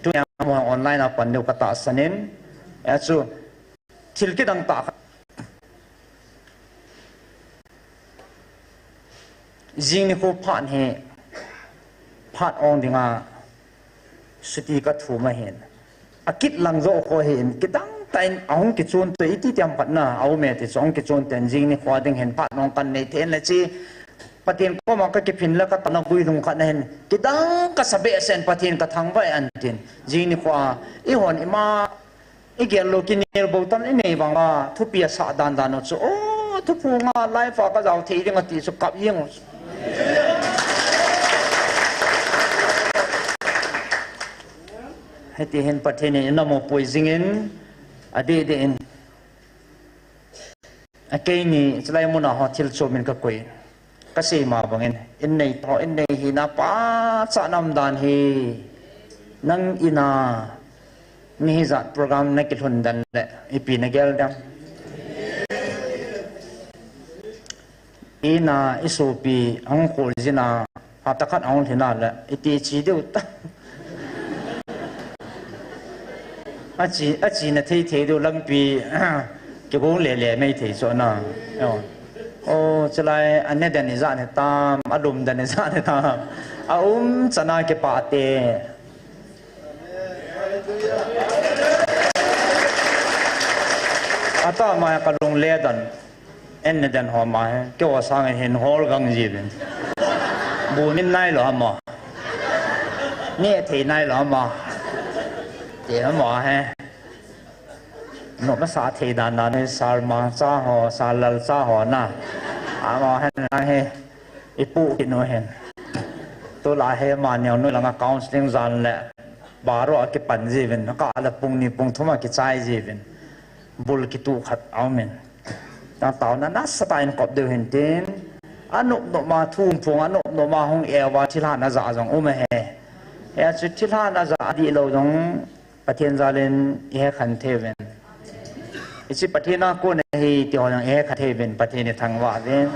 Tunia amaho online a pan diu katahsan in. Achu, thil kidang tah khat. Jing nikho phat hi, phat ong dinga, chuti kathum ahin. Akit lang jo kho hin, kidang tah in ahung kichon to iti tiam khat na, aum e ti chu ahung kichon ten jing nikho ding hin phat ong kanei thei in le chi. Pathen koma kakiphin le kataona guilhung khat na hin. Kidang kasa behseh in Pathen kathangvah e antin. Jing nikho a, eihon ima Igel lou kinel bou tam inei vang a, thupi asah dan dan u chu. O, thuphung a live a kajao thei ding ati chu kap jeng u chu. Hiti hin Pathen in eina mopoh jing in, adeh deh in. Akeini, chulai mun a ho thil chom in kakoi. Kasei ma bangin, innei tho, innei hina pachatna um dan hi. Nang ina mi hijat program nakilhun dan le ipi nagel dem? Ina isopi ahung khol jin a, hapta khat ahung lhin a le iti chi diu ta. Achi, achina thei thei diu lampi kigong le le mai thei chu na. O, chulai ane dan ijat hitam, alum dan ijat hitam. Aum chana kipah te. Atah mai kalung le dan. Ane dan ho ma he, keiho sang hin hol gang jiuvin. Bu nin nailou ham? Neh thei nailou ham? Ti ham he. Nom asa thei dan dan hi Sir Mangcha ho, Sir Lalcha ho na. Amaho hin lang hi ipu kinu hin. Tulai hi ama neo noi langa counseling jan le baro akipan jiuvin, kah le pung ni pung thum akichai jiuvin. Bul kitu khat aumin. Tang taona nasatah in kop diu hin tin. Anop nop ma thu phung anop nop ma hung e uva thilha naja jong um ahi. Hiche thilha naja dihlou jong Pathen jalin ihe khen thei uvin. Hiche Pathen a kon ahi ti ho jong ihe khen thei uvin, Pathen ithangvah uvin.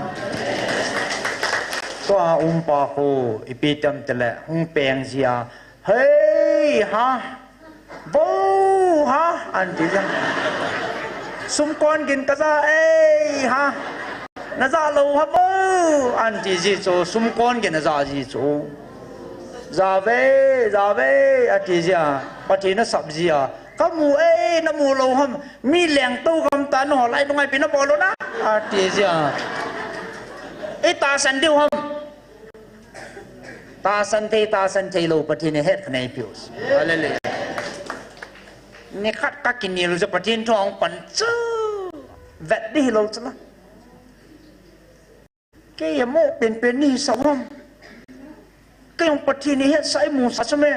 Tua umpa khu ipi tam tile hung peng jia, "Hei ha, vo ha," anti jia. "Sumkon gin kaja e ha. Naja lou ham o," anti ji chu, sumkon gin aja ji chu. "Jave, jave," ati jia, Pathen asap jia. "Kamu e, namu lou ham? Mi lengtou gam tah nangho lai nunga ipi nabol u na?" ati jia. "Itahsan diu ham?" Tahsan thei, tahsan thei lou, Pathen in het kha nei piu. Hallelujah. Nikhat kakinel u chu Pathen thu ahung pan chu. Vet ding hilou chu la. Kei amo penpen ni sa ham? Kei jong Pathen in hetsah imu sa chu me.